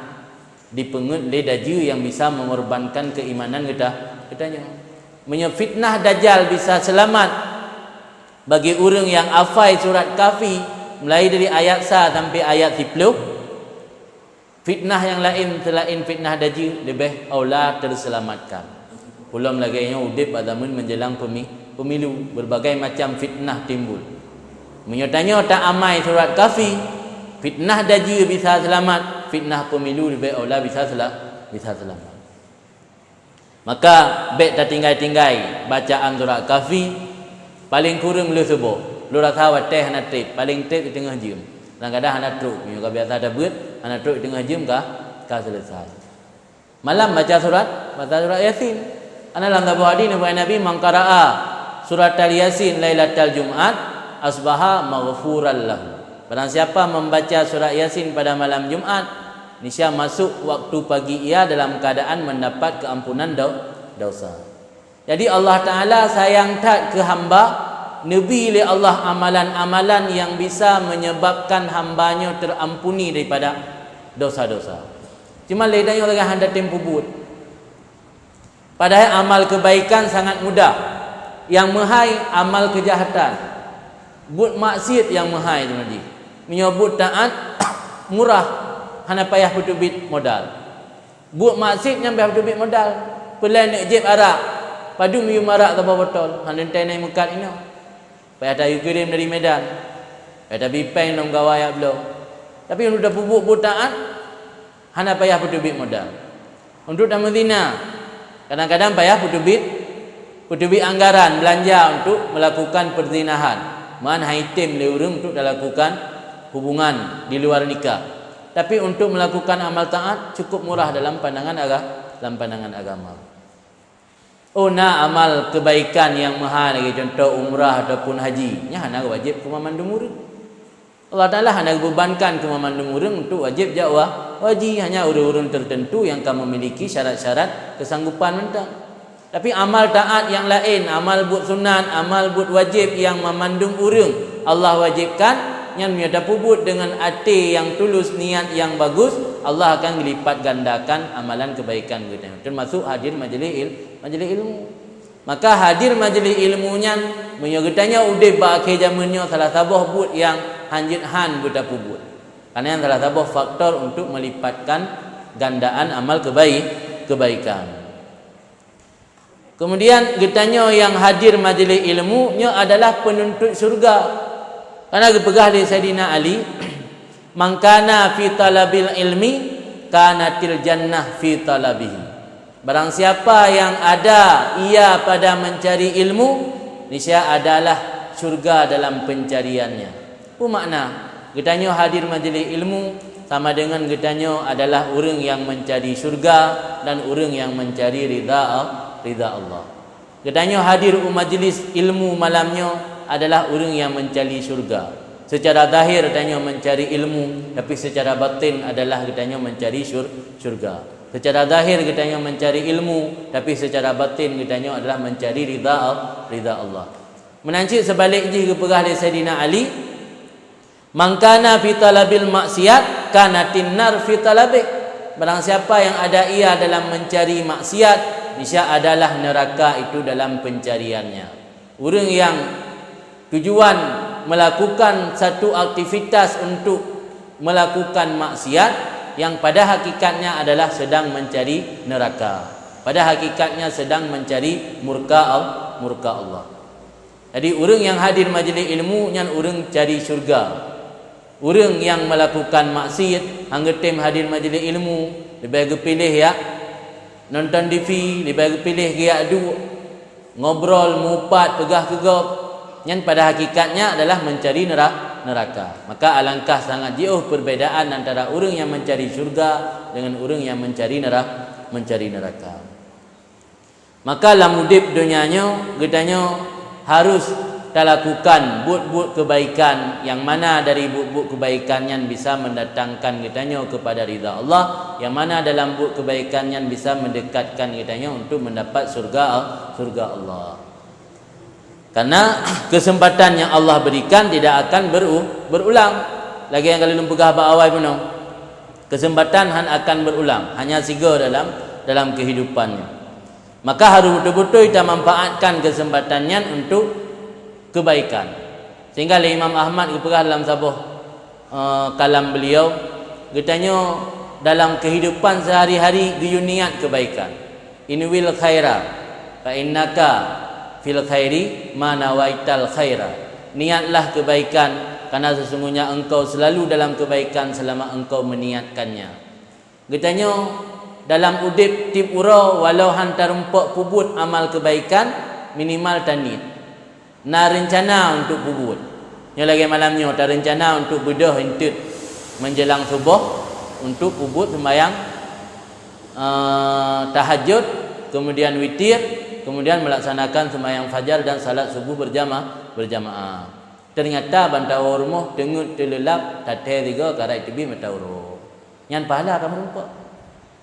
dipeungeuet lé dajjal nyang bisa meungorbankan keuimanan geuta-, geutanyoe. Meunyoe fitnah Dajjal bisa seulamat bagi ureuëng nyang hafai surat Kahfi mulai dari ayat sa sampai ayat siploh, fitnah nyang laén seulaén fitnah dajjal leubeh aula teuseulamatkan. Peulom lagée nyoe udeb bak zameun menjelang pemi-, pemilu, berbagai macam fitnah timbul. Meunyoe tanyoe ta amai surat Kahfi, fitnah dajjal bisa seulamat, fitnah pemilu leubeh aula bisa seula-, bisa seulamat. Maka bék tatinggai-tinggai bacaan surat Kahfi, paleng kureueng lheueh suboh. Lôn rasa watée hana treb, paleng treb di teungoh jeuem. Kadang-kadang hana trok, meunyoe ka biasa tabeuet, hana trok di teungoh jeuem ka, ka seuleusoe. Malam baca surat, baca surat Yasin. Ana lam saboh hadis neupeugah Nabi, "Man qara'a suratal Yasin lailatal Jum'at, asbaha maghfuran lahu." Barang siapa membaca surat Yasin pada malam Jumat, niscaya masuk waktu pagi ia dalam keadaan mendapat keampunan do-, dosa. Jadi, Allah Taala sayang that keu hamba, neubi lé Allah amalan-amalan nyang bisa menyebabkan hamba nyoe terampuni daripada dosa-dosa. Cuma lé tanyoe lagée hana tem peubuet. Padahai amal kebaikan sangat mudah. Nyang meuhai amal keujahatan. Buet maksiet nyang meuhai teuma jih. Meunyoe buet taát, murah. Hana payah peuteubiet modal. Buet maksiet nyan payah peuteubiet modal. Peulai neuk jieb arak, padum yuem arak saboh botol, hana teuntèe na meukat inoe. Payah tayue kirém dari Medan, payah tabri péng lom gawai jak bloe. Tapi untuk tapeubuet buet taát, hana payah peuteubiet modal. Untuk tameuzina, kadang-kadang payah peuteubiet, peuteubiet anggaran beulanja untuk meulakukan peuzinahan. Meunan han jitem lé ureuëng untuk talakukan hubungan di luar nikah. Tapi untuk meulakukan amal taát cukup murah dalam pandangan aga-, dalam pandangan agama. Oh, na amal keubaikan nyang meuhai lagée cuntoh umrah ataupun haji, nyan hana wajéb keu mandum ureuëng. Allah Taala hana geubeubankan keu mandum ureuëng untuk wajéb jak wa-, haji, hanya ureuëng-ureuëng teuteuntu nyang ka meumiliki syarat-syarat keusanggupan mantong. Tapi amal taát nyang laén, amal buet sunat, amal buet wajéb nyang mandum ureuëng Allah wajébkan, nyan meunyoe tapeubuet deungon até nyang tulus, niat nyang bagus, Allah akan geulipat gandakan amalan keubaikan geutanyoe, teumasuk hadir majlis il-, majlis ilmu. Maka hadir majlis ilmu nyan, meunyoe geutanyoe udeb bak akhé jameun nyoe, salah saboh buet nyang hanjeuet han beutapeubuet. Karena nyan salah saboh faktor untuk melipatkan gandaan amal kebai-, kebaikan. Kemudian geutanyoe nyang hadir majlis ilmu nyoe adalah penuntut syurga. Karena geupeugah lé Saidina Ali, "Man kana fi talabil ilmi, kanatil jannah fi talabihi." Barang siapa yang ada ia pada mencari ilmu, niscaya adalah syurga dalam pencariannya. Peue makna? Geutanyoe hadir majlis ilmu sama dengan geutanyoe adalah ureuëng nyang mencari syurga dan ureuëng nyang mencari ridha Al-, ridha Allah. Geutanyoe hadir u majlis ilmu malam nyoe adalah ureuëng nyang mencari syurga. Secara zahir tanyoe mencari ilmu, tapi secara batin adalah geutanyoe mencari syur-, syurga. Secara zahir geutanyoe mencari ilmu, tapi secara batin geutanyoe adalah mencari ridha Al-, ridha Allah. Meunan cit seubalek jih geupeugah lé Saidina Ali, "Man kana fi talabil maksiat, kanatin nar fi talabih." Barang siapa yang ada ia dalam mencari maksiat, niscaya adalah neraka itu dalam pencariannya. Ureuëng yang tujuan melakukan satu aktivitas untuk melakukan maksiat, yang pada hakikatnya adalah sedang mencari neraka. Pada hakikatnya sedang mencari murka Al-, murka Allah. Jadi, ureuëng nyang hadir majlis ilmu nyan ureuëng cari syurga. Ureuëng nyang melakukan maksiat, han geutem hadir majlis ilmu, leubeh geupiléh jak nonton T V, leubeh geupiléh geujak duek, ngobrol, mupat, peugah keu gob, nyan pada hakikatnya adalah mencari nera-, neraka. Maka alangkah sangat jiôh perbedaan antara ureuëng nyang mencari syurga dengan ureuëng nyang mencari nera-, mencari neraka. Maka lam udeb donya nyoe, geutanyoe harôh talakukan buet-buet keubaikan, nyang mana dari buet-buet keubaikan nyan bisa mendatangkan geutanyoe keupada ridha Allah, nyang mana dalam buet keubaikan nyan bisa meudekatkan geutanyoe untuk mendapat syurga, syurga Allah. Karena kesempatan yang Allah berikan tidak akan beru-, berulang. Lagée nyang ka lôn peugah bak awai bunoe, kesempatan han akan berulang, hanya sigoe dalam, dalam kehidupan nyoe. Maka harôh beutôi-beutôi tamanfaatkan keuseumpatan nyan untuk keubaikan. Sehingga lé Imam Ahmad geupeugah dalam saboh, eh, kalam beliau, geutanyoe dalam keuhidupan seuhari-hari geuyue niat keubaikan. "Inwil khaira, fa innaka fil khairi ma nawaital khaira." Niatlah keubaikan, karena sesungguhnya engkau selalu dalam keubaikan selama engkau meniatkannya. Geutanyoe dalam udeb tieb uroe, walau han tarumpok peubuet amal keubaikan, minimal taniet. Na reuncana untuk peubuet. Nyoe lagée malam nyoe tareuncana untuk beudôh eunteuk menjelang suboh untuk peubuet seumbahyang, eh, tahajud, kemudian witir, kemudian melaksanakan seumbahyang fajar dan salat subuh berjama-, berjamaah. Ternyata ban tawoe rumoh teungeut teuleulab, tathée sigoe karai teubiet mata uroe. Nyan pahala ka meurumpok.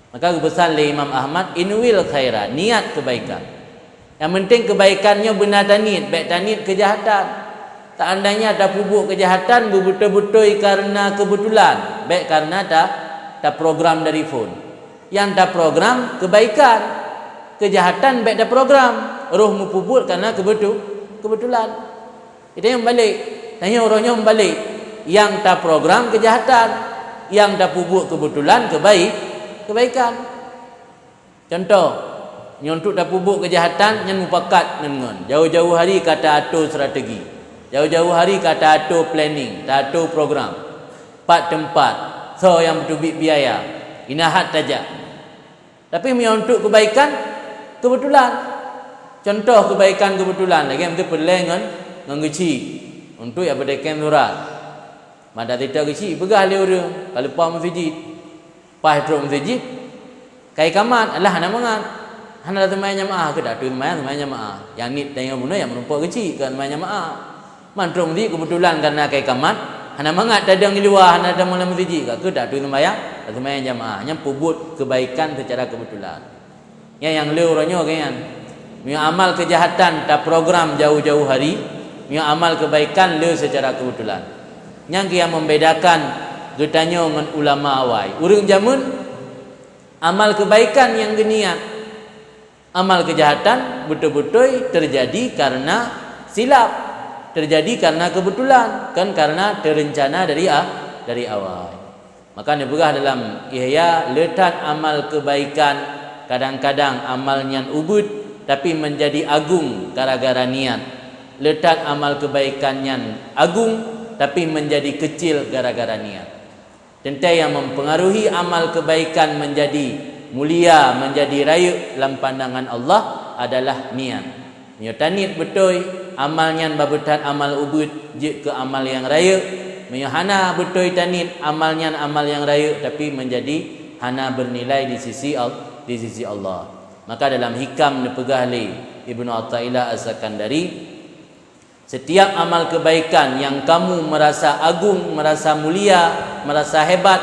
Maka geupeusan lé Imam Ahmad, "Inwil khaira, niat keubaikan." Nyang penting keubaikan nyoe beuna taniet, bék taniet keujahatan. Seandainya tapeubuet keujahatan beubeutôi-beutôi kareuna keubetulan, bék kareuna ta-, taprogram dari phon. Nyang taprogram keubaikan, keujahatan bék taprogram, roh meupeubuet kareuna keubetu-, keubetulan. Geutanyoe meubalek. Tanyoe uroe nyoe meubalek. Nyang taprogram keujahatan. Nyang tapeubuet keubeutulan keubai-, keubaikan. Cuntoh, nyoe untuk tapeubuet keujahatan nyan mupakat ngon-ngon. Jauh-jauh hari ka ta-ato strategi. Jauh-jauh hari ka ta-ato planning, ta-ato program. Pat teumpat, soe nyang beuteubiet biaya, inan hat tajak. Tapi meunyoe untuk keubaikan, keubeutulan. Cuntoh keubaikan keubeutulan, lagée meuteupeureulée ngon, ngon geuchik. Untuk nyang peudekeng surat. Mada tita geuchik peugah lé ureuëng, ka lupa meuseujid. Paih trok meuseujid, kai kamat, alah hana mangat. Hana seumayang jamaah, keu datu seumayang, seumayang jamaah. Nyang niet tanyoe bunoe nyang meurumpok geuchik, keu seumayang jamaah. Man trok meuseujid keubeutulan kareuna kai kamat, hana mangat tadong di luwa, hana tamong lam meuseujid, ka keu datu seumayang, seumayang jamaah. Nyan peubuet keubaikan seucara keubeutulan. Nyan nyang le uroe nyoe geuh nyan. Meunyoe amal keujahatan taprogram jauh-jauh hari, meunyoe amal keubaikan le seucara keubeutulan. Nyang keuh nyang membedakan geutanyoe ngon ulama awai. Ureuëng jameun, amal keubaikan nyang geuniat, amal keujahatan beutôi-beutôi teujadi kareuna silap, teujadi kareuna keubeutulan, kon kareuna teureuncana dari a-, dari awai. Maka neupeugah dalam Ihya, le that amal keubaikan, kadang-kadang amal nyan ubit, tapi meunjadi agong gara-gara niet. Le that amal keubaikan nyan agong, tapi meunjadi keucil gara-gara niet. Teuntée nyang mempengaruhi amal keubaikan meunjadi mulia, meunjadi rayeuk lam pandangan Allah adalah niet. Meunyoe taniet beutôi, amal nyan babeutat amal ubit jeuet keu amal nyang rayeuk. Meunyoe hana beutôi taniet, amal nyan amal nyang rayeuk tapi meunjadi hana beunilai di sisi Al-, di sisi Allah. Maka dalam Hikam neupeugah lé Ibnu Athaillah As-Sakandari, setiap amal keubaikan nyang kamu meurasa agong, meurasa mulia, meurasa hebat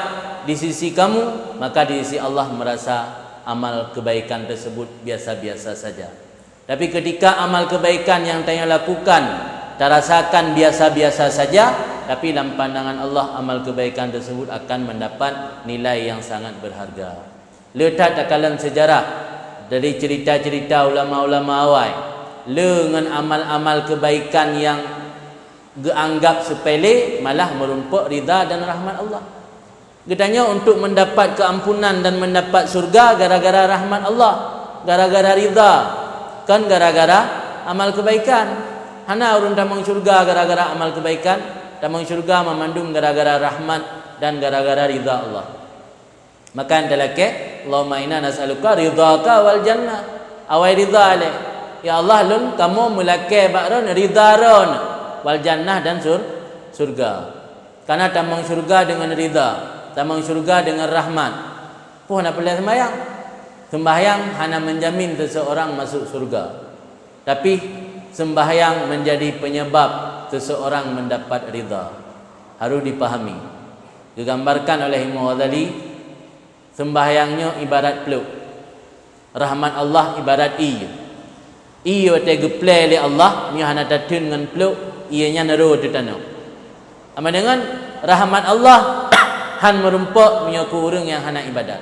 di sisi kamu, maka di sisi Allah meurasa amal keubaikan teuseubut biasa-biasa saja. Tapi keutika amal keubaikan nyang tanyoe lakukan tarasakan biasa-biasa saja, tapi lam pandangan Allah amal keubaikan teuseubut akan meundapat nilai nyang sangat beurharga. Le that takalon seujarah dari ceurita-ceurita ulama-ulama awai, le ngon amal-amal keubaikan nyang geuanggab seupele malah meurumpok ridha dan rahmat Allah. Geutanyoe untuk meundapat keuampunan dan meundapat syurga gara-gara rahmat Allah, gara-gara ridha, kon gara-gara amal keubaikan. Hana ureuëng tamong syurga gara-gara amal keubaikan, tamong syurga meumandum gara-gara rahmat dan gara-gara ridha Allah. Maka nyang talakée, "Allahumma inna nas'aluka ridhaka wal jannah." Awai ridha lé. Ya Allah, lôn kamoe meulakée bak Droen ridha Droen, wal jannah dan sur-, syurga. Karena tamong syurga deungon ridha, tamong syurga deungon rahmat. Poh na peureulée seumbahyang? Seumbahyang hana menjamin seseorang masuk syurga. Tapi seumbahyang menjadi penyebab seseorang mendapat ridha. Harus dipahami. Geugambarkan oleh Imam Ghazali, seumbahyang nyoe ibarat pluek. Rahmat Allah ibarat ié. Ié watée geuplée lé Allah, meunyoe hana tatheun ngon pluek, ié nyan ro teutanoh. Sama dengan rahmat Allah han meurumpok meunyoe keu ureuëng nyang hana ibadat.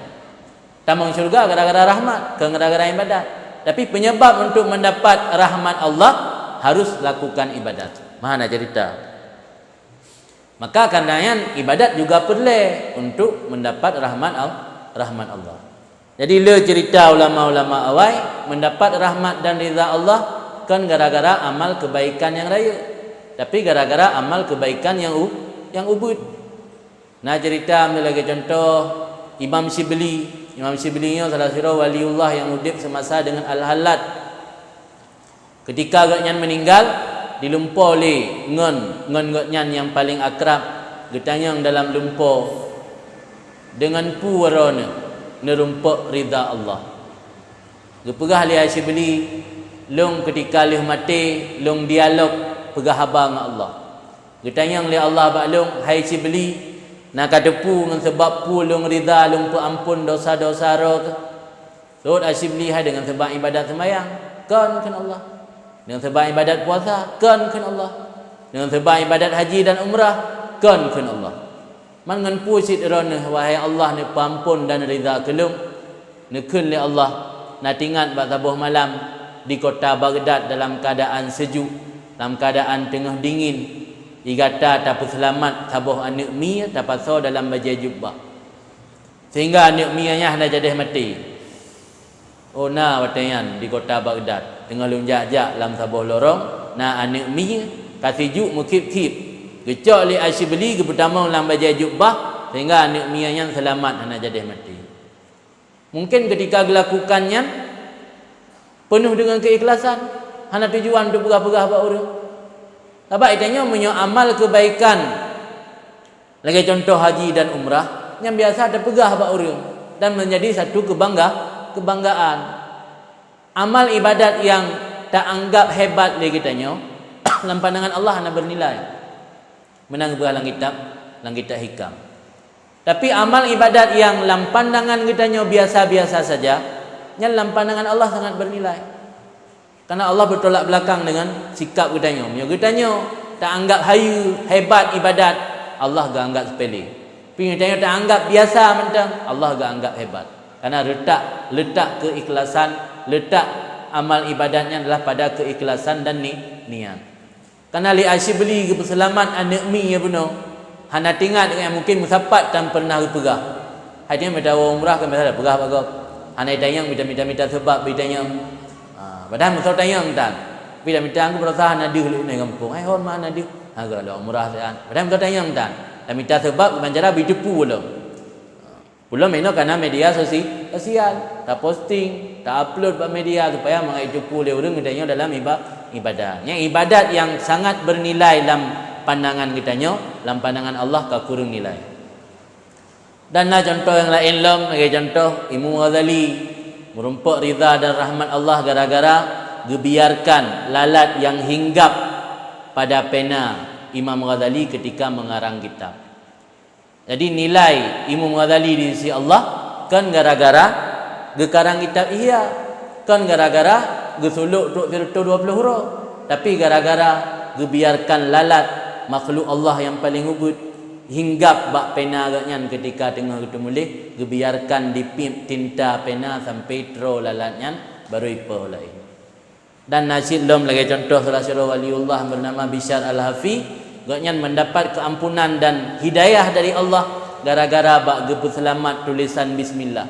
Tamong syurga gara-gara rahmat, kon gara-gara ibadat. Tapi penyebab untuk mendapat rahmat Allah harus lakukan ibadat. Meuhana cerita. Maka karena nyan ibadat juga peureulée untuk mendapat rahmat Al-, rahmat Allah. Jadi le cerita ulama-ulama awai mendapat rahmat dan ridha Allah kon gara-gara amal keubaikan nyang rayeuk, tapi gara-gara amal keubaikan nyang u-, nyang ubit. Na cerita meulagée contoh Imam Syibli. Imam Syibli nyoe salah sidroe waliullah nyang udeb seumasa dengan Al-Hallaj. Keutika gobnyan meuninggal, dilumpo lé ngon, ngon gobnyan nyang paleng akrab, geutanyong dalam lumpo, "Deungon peue droeneuh neurumpok ridha Allah?" Geupeugah lé Asyibli, "Lôn keutika lheueh maté, lôn dialog peugah haba ngon Allah." Geutanyong lé Allah bak lôn, "Hai Syibli, na kateupeue ngon sabab peue lôn ridha lôn peuamphon dosa-dosa droe keuh?" Sot Asyibli hai deungon sabab ibadat seumayang, kon kheun Allah. Deungon sabab ibadat puasa, kon kheun Allah. Deungon sabab ibadat haji dan umrah, kon kheun Allah. Man ngon peue cit droeneuh, wahai Allah, neupeuamphon dan ridha keu lôn? Neukheun lé Allah, na teuingat bak saboh malam di kota Baghdad dalam keuadaan seujuk, dalam keuadaan teungoh dingin. Di gata tapeuseulamat saboh aneuëk mie tapasoe dalam bajée jubah, sehingga aneuëk mie nyan hana jadeh maté. Oh, na watée nyan di kota Baghdad, teungoh lôn jak-jak lam saboh lorong, na aneuëk mie ka sijuek meukhib-khib, geucok lé Asyibli geupeutamong lam bajée jubah, sehingga aneuëk mie nyan seulamat hana jadeh maté. Mungken keutika geulakukan nyan peunoh deungon keuikhlasan, hana tujuan untuk peugah-peugah bak ureuëng. Sabab geutanyoe meunyoe amal keubaikan lagée cuntoh haji dan umrah, nyan biasa tapeugah bak ureuëng dan meunjadi satu keubangga-, keubanggaan. Amal ibadat nyang taanggab hebat lé geutanyoe lam pandangan Allah hana beunilai. Meunan geupeugah lam kitab, lam kitab Hikam. Tapi amal ibadat nyang lam pandangan geutanyoe biasa-biasa saja, nyan lam pandangan Allah sangat beunilai. Karena Allah beutolak beulakang deungon sikap geutanyoe. Meunyoe geutanyoe taanggab hayeue, hebat ibadat, Allah geuanggab seupele. Tapi geutanyoe taanggab biasa mantong, Allah geuanggab hebat. Karena letak, letak keikhlasan, letak amal ibadat nyan adalah pada keikhlasan dan ni-, niat. Karena lé Asyibli geupeuseulamat aneuëk mie bunoe, hana teuingat, mungken meusapat tan pernah geupeugah. Hai nyan mita umrah kan biasa peugah bak gob. Hana tanyong, mita-mita, mita seubab, mita tanyong. Ha, padahai meusoe tanyong tan. Mita-mita, "Aku beurasa hana deuh lé nyoe gampông." Hai hon ma hana deuh. Ha, geulak umrah sian. Padahai meusoe tanyong tan. Dan mita seubab, geubancara biteupeu ulôn. Ulôn meunoe kana media sosi-, sosial, taposting, ta-upload bak media supaya mangat jiteupeu lé ureuëng geutanyoe dalam iba-, ibadat. Nyang ibadat nyang sangat beunilai lam pandangan geutanyoe, lam pandangan Allah ka kureueng nilai. Dan na cuntoh nyang laén lom, lagée cuntoh Imam Ghazali, meurumpok ridha dan rahmat Allah gara-gara geubiarkan lalat nyang hinggab pada pena Imam Ghazali keutika meungarang kitab. Jadi, nilai Imam Ghazali di sisi Allah kon gara-gara geukarang kitab Ihya, kon gara-gara geusulok trok sireutôh dua ploh uroe, tapi gara-gara geubiarkan lalat makhluk Allah nyang paleng ubit hinggab bak pena gobnyan keutika teungoh geuteumuléh, geubiarkan dipiep tinta pena sampai troe lalat nyan, barô ipoh laén. Dan na cit lom lagée cuntoh salah sidroe waliullah beunama Bisyar Al-Hafi, gobnyan mendapat keampunan dan hidayah dari Allah gara-gara bak geupeuseulamat tulésan bismillah.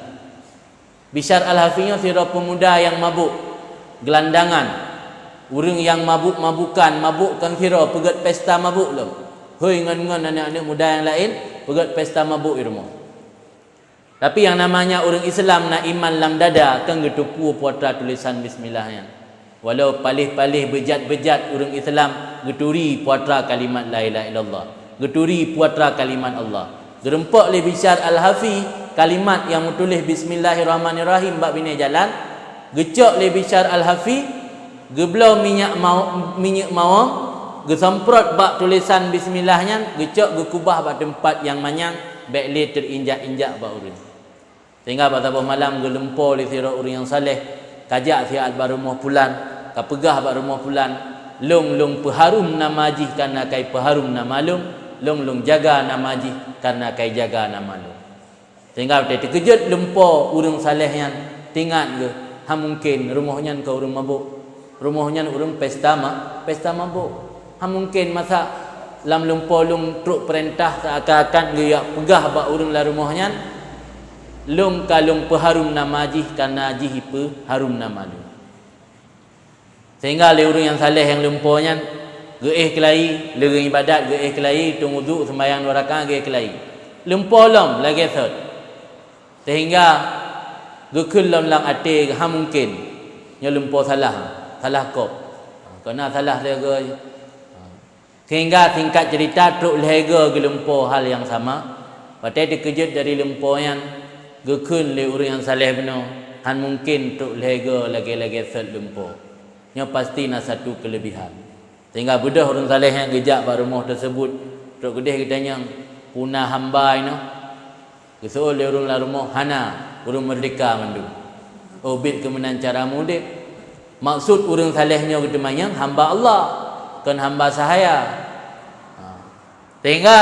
Bisyar Al-Hafi nyoe sidroe peumuda nyang mabök, geulandangan. Ureuëng nyang mabök-mabökan, mabök kon sidroe, peugét pesta mabök lom. Hôi ngon-ngon aneuëk-aneuëk muda nyang laén, peugét pesta mabök di rumoh. Tapi nyang namanya ureuëng Islam na iman lam dada, kon geuteupeue peue atra tulésan bismillah nyan. Walau paléh-paléh beujat-beujat ureuëng Islam geuturi peue atra kalimat la ilaha illallah, geuturi peue atra kalimat Allah. Geurumpok lé Bisyar Al-Hafi kalimat nyang meutuléh bismillahirrahmanirrahim bak binéh jalan, geucok lé Bisyar Al-Hafi, geubloe minyeuk mau-, minyeuk mawöng, geusemprot bak tulésan bismillah nyan, geucok geukubah bak teumpat nyang manyang, bék lé teuinjak-injak bak ureuëng. Sehingga bak saboh malam geulumpo lé sidroe ureuëng nyang saleh, ka jak siat bak rumoh pulan, ka peugah bak rumoh pulan, "Lôn, lôn peuharôm nama jih kareuna kai peuharôm nama lôn, lôn, lôn jaga nama jih kareuna kai jaga nama lôn." Sehingga watée teukeujot lumpo ureuëng saleh nyan, teuingat geuh, hana mungken rumoh nyan keu ureuëng mabök. Rumoh nyan ureuëng pesta ma-, pesta mabök. Hana mungken masa lam lumpo lôn trok peurintah seuakan-akan geujak peugah bak ureuëng lam rumoh nyan, "Lôn ka lôn peuharôm nama jih kareuna jih jipeuharôm nama lôn." Sehingga lé ureuëng nyang saleh nyang lumpo nyan geuéh keulayi, lé ureuëng ibadat geuéh keulayi, tueng udhu, seumbahyang dua rakaat geuéh keulayi. Lumpo lom lagée sot. Sehingga geukheun lom lam até, hana mungken nyoe lumpo salah, salah kop. Keu na salah lé goe. Sehingga singkat cerita, trok lhée goe geulumpo hal nyang sama. Watée teukeujot dari lumpo nyan, geukheun lé ureuëng nyang saleh bunoe, hana mungken trok lhée goe lagée-lagée sot lumpo. Nyoe pasti na satu keuleubihan. Sehingga beudôh ureuëng saleh nyan geujak bak rumoh teuseubut, trok geudeh geutanyong, "Peue na hamba inoe?" Geuseuôt lé ureuëng lam rumoh, "Hana, ureuëng meurdehka mandum." "Oh, bit keu meunan cara meuudeb." Maksud ureuëng saleh nyoe geuteumanyong hamba Allah, kon hamba sahaya. Ha. Sehingga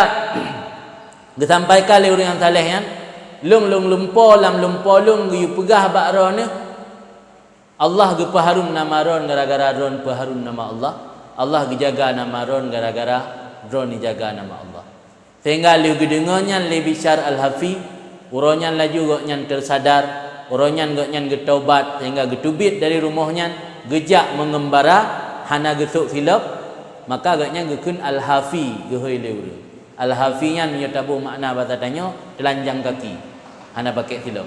geusampaikan lé ureuëng nyang saleh nyan, "Lôn, lôn lumpo, lam lumpo lôn geuyue peugah bak droeneueh, Allah geupeuharôm nama droen gara-gara droen peuharôm nama Allah. Allah geujaga nama droen gara-gara droeneuh jaga nama Allah. Sehingga lheueh geudeungoe nyan lé Bisyar Al-Hafi, uroe nyan laju gobnyan teusadar, uroe nyan gobnyan geutaubat, sehingga geuteubiet dari rumoh nyan, geujak meungeumbara, hana geusok silop, maka gobnyan geukheun Al-Hafi, geuhôi lé ureuëng. Al-Hafi nyan meunyoe taboh makna basa tanyoe, teulanjang kaki, hana pakai silop.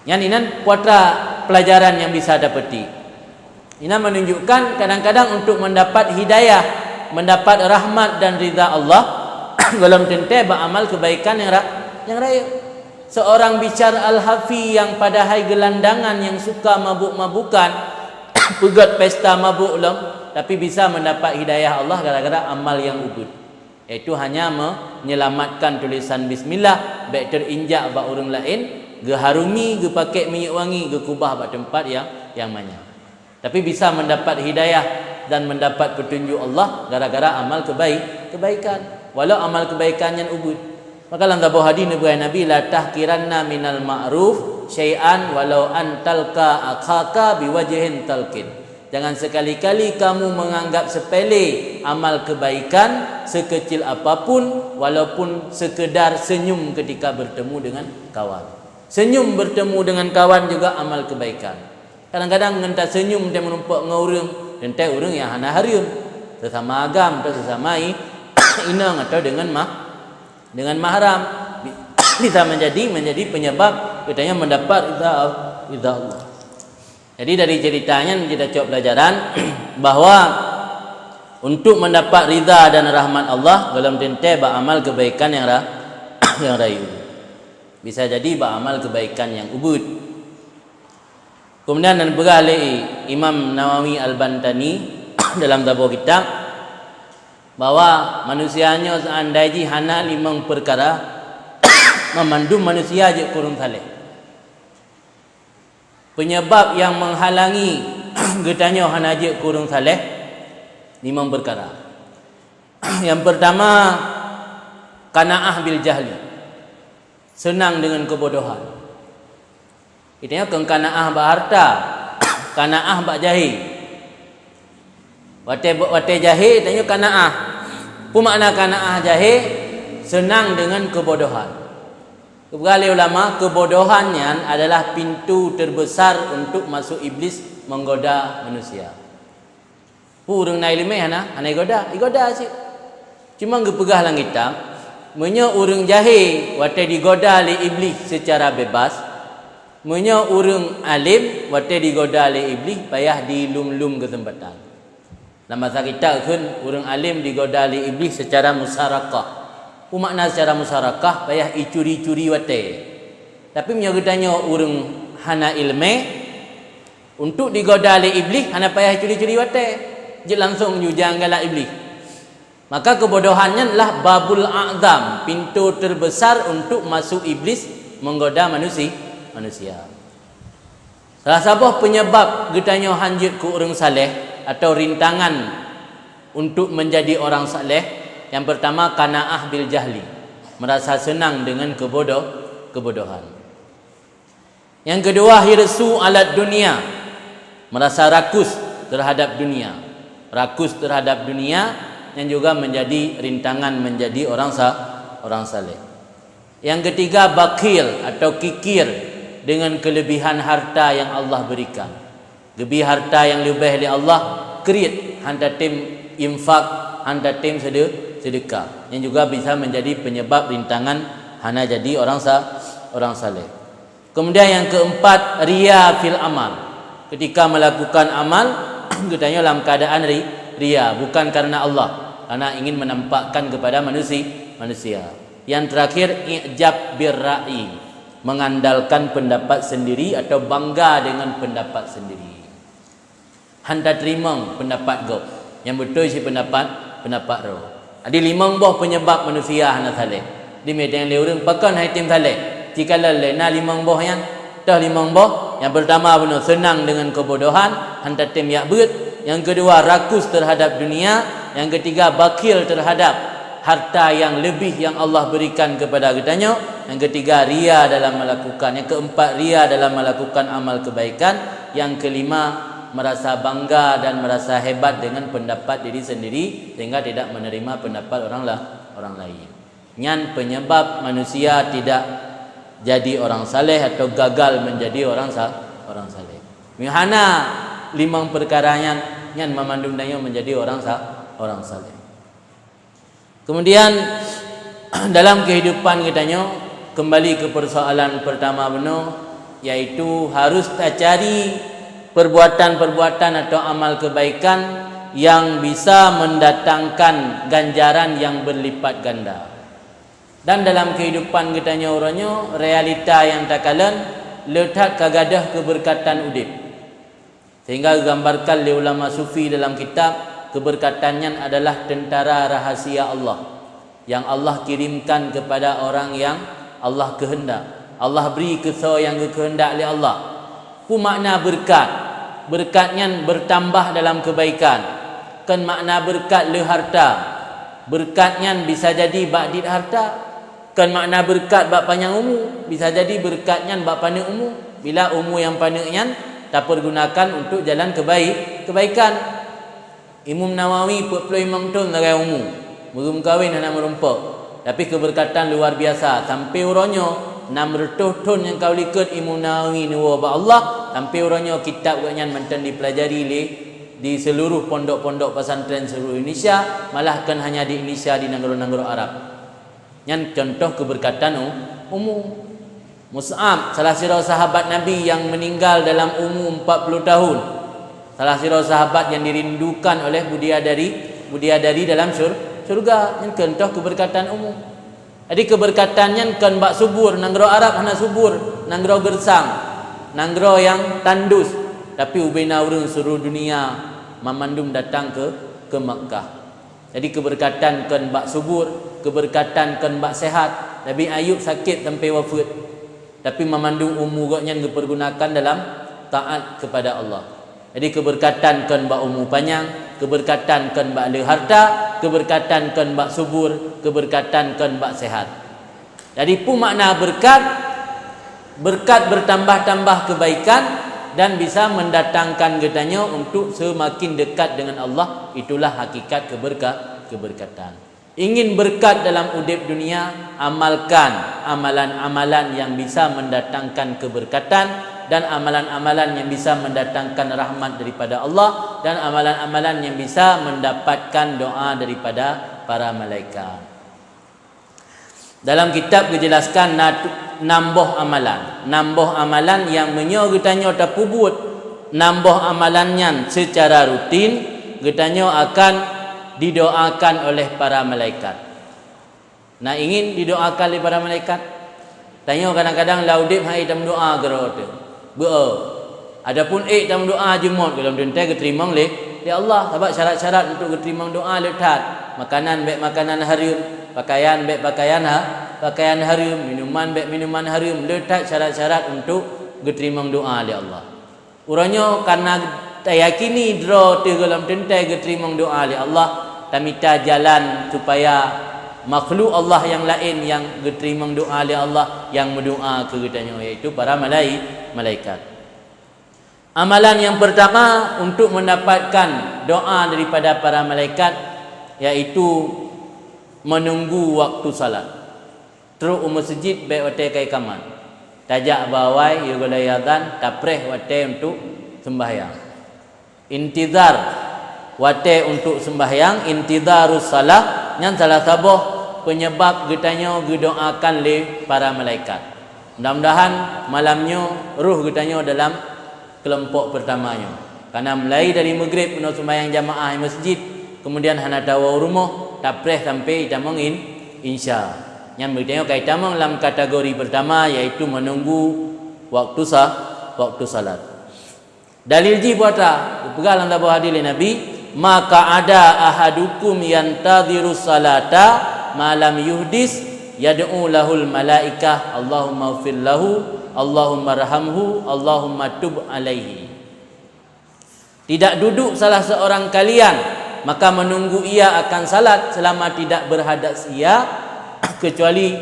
Nyan inan peue atra pelajaran nyang bisa tapetik. Inan menunjukkan kadang-kadang untuk mendapat hidayah, mendapat rahmat dan ridha Allah, gohlom teuntée bak amal kebaikan nyang ra-, nyang rayeuk. Seorang Bisyar Al-Hafi yang padahai geulandangan nyang suka mabuk-mabukan, peugét pesta mabuk lom, tapi bisa mendapat hidayah Allah gara-gara amal nyang ubit. Yaitu hanya menyelamatkan tulisan bismillah bék teuinjak bak ureuëng laén, geuharumi, geupakék minyeuk wangi, geukubah bak teumpat nyang, nyang manyang. Tapi bisa mendapat hidayah dan mendapat petunjuk Allah gara-gara amal kebai-, kebaikan. Walau amal kebaikan nyan ubit. Maka lam saboh hadis neupeugah Nabi, "La tahqiranna minal ma'ruf syai'an walau an talqa akhaka biwajhin talqin." Jangan sekali-kali kamu menganggap sepele amal kebaikan sekecil apapun, walaupun sekedar senyum ketika bertemu dengan kawan. Senyum bertemu dengan kawan juga amal kebaikan. Kadang-kadang ngon tasenyum teuh meurumpok ngon ureuëng, teuntée ureuëng nyang hana hareuem, sesama agam atau sesama i-, inong atau dengan mah-, dengan mahram, bi-, bisa menjadi, menjadi penyebab geutanyoe mendapat ridha, ridha Allah. Jadi dari cerita nyan kita cok pelajaran bahwa untuk mendapat ridha dan rahmat Allah, gohlom teuntée bak amal kebaikan nyang ra-, nyang rayeuk. Bisa jadi bak amal kebaikan nyang ubit. Kemudian neupeugah lé Imam Nawawi Al-Bantani dalam saboh kitab bahwa manusia nyoe seandai jih hana limong perkara, mamandum manusia jeuet keu ureuëng saleh. Penyebab yang menghalangi geutanyoe hana jeuet keu ureuëng saleh, limong perkara. Yang pertama, qanaah bil jahli, senang dengan kebodohan. Geutanyoe kon qanaah bak harta, qanaah bak jahé. Watée, watée jahé, tanyoe qanaah. Peue makna qanaah jahé? Senang dengan kebodohan. Geupeugah lé ulama, kebodohan nyan adalah pintu terbesar untuk masuk iblis menggoda manusia. Peue ureuëng na iéleumé hana, hana igoda? Igoda cit. Cuma geupeugah lam kitab, meunyoe ureuëng jahé watée digoda lé iblis secara bebas, meunyoe ureuëng além watée digoda lé iblis payah dilum-lum keuseumpatan. Lam basa kita kheun ureuëng além digoda lé iblis secara musyarakah. Peue makna secara musyarakah? Payah icuri-curi watée. Tapi meunyoe geutanyoe ureuëng hana iéleumé, untuk digoda lé iblis hana payah icuri-curi watée. Jeuet langsong jujang galak iblis. Maka kebodohan nyan lah babul a'zam, pintu terbesar untuk masuk iblis menggoda manusi-, manusia. Salah saboh penyebab geutanyoe han jeuet keu ureuëng saleh atau rintangan untuk menjadi orang saleh, yang pertama, qanaah bil jahli, merasa senang dengan kebodoh-, kebodohan. Yang kedua, hirsu alad dunia, merasa rakus terhadap dunia. Rakus terhadap dunia yang juga menjadi rintangan menjadi orang sa-, orang saleh. Yang ketiga, bakhil atau kikir dengan kelebihan harta yang Allah berikan. Geubri harta nyang leubeh lé Allah, kriet, han tatem infak, han tatem sede-, sedekah. Yang juga bisa menjadi penyebab rintangan hana jadi orang sa-, orang saleh. Kemudian yang keempat, riya fil amal. Ketika melakukan amal, geutanyoe lam keadaan ri-, riya, bukan karena Allah, karena ingin menampakkan kepada manusi-, manusia. Yang terakhir, i'jab bir ra'i, mengandalkan pendapat sendiri atau bangga dengan pendapat sendiri. Han tateurimong pendapat gob, nyang beutôi cit pendapat, pendapat droe. Jadi limong boh penyebab manusia hana saleh. Di meudeh lé ureuëng pakon hai tem saleh. Jikalau lé na limong boh nyan, toh limong boh, yang pertama bunoe senang dengan kebodohan, han tatem jak beuet. Yang kedua, rakus terhadap dunia. Yang ketiga, bakhil terhadap harta yang lebih yang Allah berikan kepada geutanyoe. Yang ketiga, ria dalam melakukan. Yang keempat, ria dalam melakukan amal kebaikan. Yang kelima, merasa bangga dan merasa hebat dengan pendapat diri sendiri, sehingga tidak menerima pendapat orang la-, orang lain. Nyan penyebab manusia tidak jadi orang saleh atau gagal menjadi orang sa-, orang saleh. Meuhana limong perkara nyan, nyan mamandum tanyoe menjadi orang sa-, orang saleh. Kemudian, dalam kehidupan geutanyoe, kembali ke persoalan pertama bunoe, yaitu harus tacari perbuatan-perbuatan atau amal kebaikan yang bisa mendatangkan ganjaran yang berlipat ganda. Dan dalam kehidupan geutanyoe uroe nyoe, realita nyang takalon le that ka gadôh keubeurkatan udeb. Sehingga geugambarkan lé ulama sufi dalam kitab, keubeurkatan nyan adalah tentara rahasia Allah, yang Allah kirimkan kepada orang yang Allah keuheundak. Allah bri keu soe nyang geukeuheundak lé Allah. Peue makna beurkat? Beurkat nyan beurtambah dalam keubaikan. Kon makna beurkat le harta. Beurkat nyan bisa jadi bak dit harta. Kon makna beurkat bak panyang umu, bisa jadi beurkat nyan bak paneuk umu, bila umu nyang paneuk nyan tapeurgunakan untuk jalan keubai-, keubaikan. Imam Nawawi peuet ploh limong thon sagai umu, meureumeukawén hana meurumpok, tapi keubeurkatan luar biasa. Sampoe uroe nyoe, nam reutôh thon nyang ka u likot Imam Nawawi neuwoe bak Allah, sampoe uroe nyoe kitab gobnyan mantong jipeulajari lé di seuluruh pondok-pondok pesantren seuluruh Indonesia, malah kon hanya di Indonesia, di nanggroe-nanggroe Arab. Nyan contoh keubeurkatan u-, umu. Mus'ab, salah sidroe sahabat Nabi nyang meuninggal dalam umu empat puluh tahun. Salah sidroe sahabat nyang dirindukan oleh bidadari, bidadari dalam syur-, syurga. Nyan contoh keubeurkatan umu. Jadi keubeurkatan nyan kon bak subur, nanggroe Arab hana subur, nanggroe geursang, nanggroe nyang tandus. Tapi ubena ureuëng seuluruh dunia mamandum datang ke, ke Makkah. Jadi keubeurkatan kon bak subur, keubeurkatan kon bak sehat. Nabi Ayub sakét sampoe wafeuet, tapi mamandum umu gobnyan geupeurgunakan dalam taát kepada Allah. Jadi keubeurkatan kon bak umu panyang, keubeurkatan kon bak le harta, keubeurkatan kon bak subur, keubeurkatan kon bak sehat. Jadi peue makna beurkat? Beurkat beurtambah-tambah keubaikan dan bisa mendatangkan geutanyoe untuk seumaken dekat dengan Allah, itulah hakikat keubeurka-, keubeurkatan. Ingin beurkat dalam udeb dunia, amalkan amalan-amalan nyang bisa mendatangkan keubeurkatan dan amalan-amalan nyang bisa mendatangkan rahmat daripada Allah dan amalan-amalan nyang bisa mendapatkan doa daripada para malaikat. Dalam kitab geujelaskan na tu-, nam boh amalan. Nam boh amalan nyang meunyoe geutanyoe tapeubuet nam boh amalan nyan seucara rutin, geutanyoe akan didoakan oleh para malaikat. Na ingin didoakan lé para malaikat? Tanyoe kadang-kadang lam udeb hai tameudoa keudroe teuh. Beu-o. Adapun ék tameudoa jeumot gohlom teuntée geuteurimong lé, lé Allah, sabab syarat-syarat untuk geuteurimong doa le that. Makanan bék makanan hareuem, pakaian bék pakaian ha-, pakaian hareuem, minuman bék minuman hareuem, le that syarat-syarat untuk geuteurimong doa lé Allah. Uroe nyoe kareuna tayakini droe teuh gohlom teuntée geuteurimong doa lé Allah, tamita jalan supaya makhluk Allah nyang laén nyang geuteurimong doa lé Allah nyang meudoa keu geutanyoe, yaitu para malai-, malaikat. Amalan nyang peurtama untuk mendapatkan doa daripada para malaikat, yaitu menunggu waktu salat. Trok u meuseujid bék watée ka ikamat. Tajak bak awai, yôh gohlom azan, tapreh watée untuk seumbahyang. Intizar watée untuk seumbahyang, intizarus salah, nyan salah saboh peunyeubab geutanyoe geudoakan lé para malaikat. Mudah-mudahan malam nyoe roh geutanyoe dalam keulompok peurtama nyoe. Kareuna mulai dari Maghrib keunoe seumbahyang jamaah di meuseujid, keumudian hana tawoe u rumoh, tapreh sampoe itamong in-, insya. Nyan geutanyoe ka itamong lam kategori peurtama, yaitu menunggu waktu sa-, waktu salat. Dalil jih buata, geupeugah lam saboh hadis lé Nabi, "Ma qa'ada ahadukum yantadhirus salata ma lam yuhdis, yad'u lahul malaikah, Allahummaghfir lahu, Allahummarhamhu, Allahumma tub alaihi." Tidak duduk salah seorang kalian, maka menunggu ia akan salat selama tidak berhadas ia, kecuali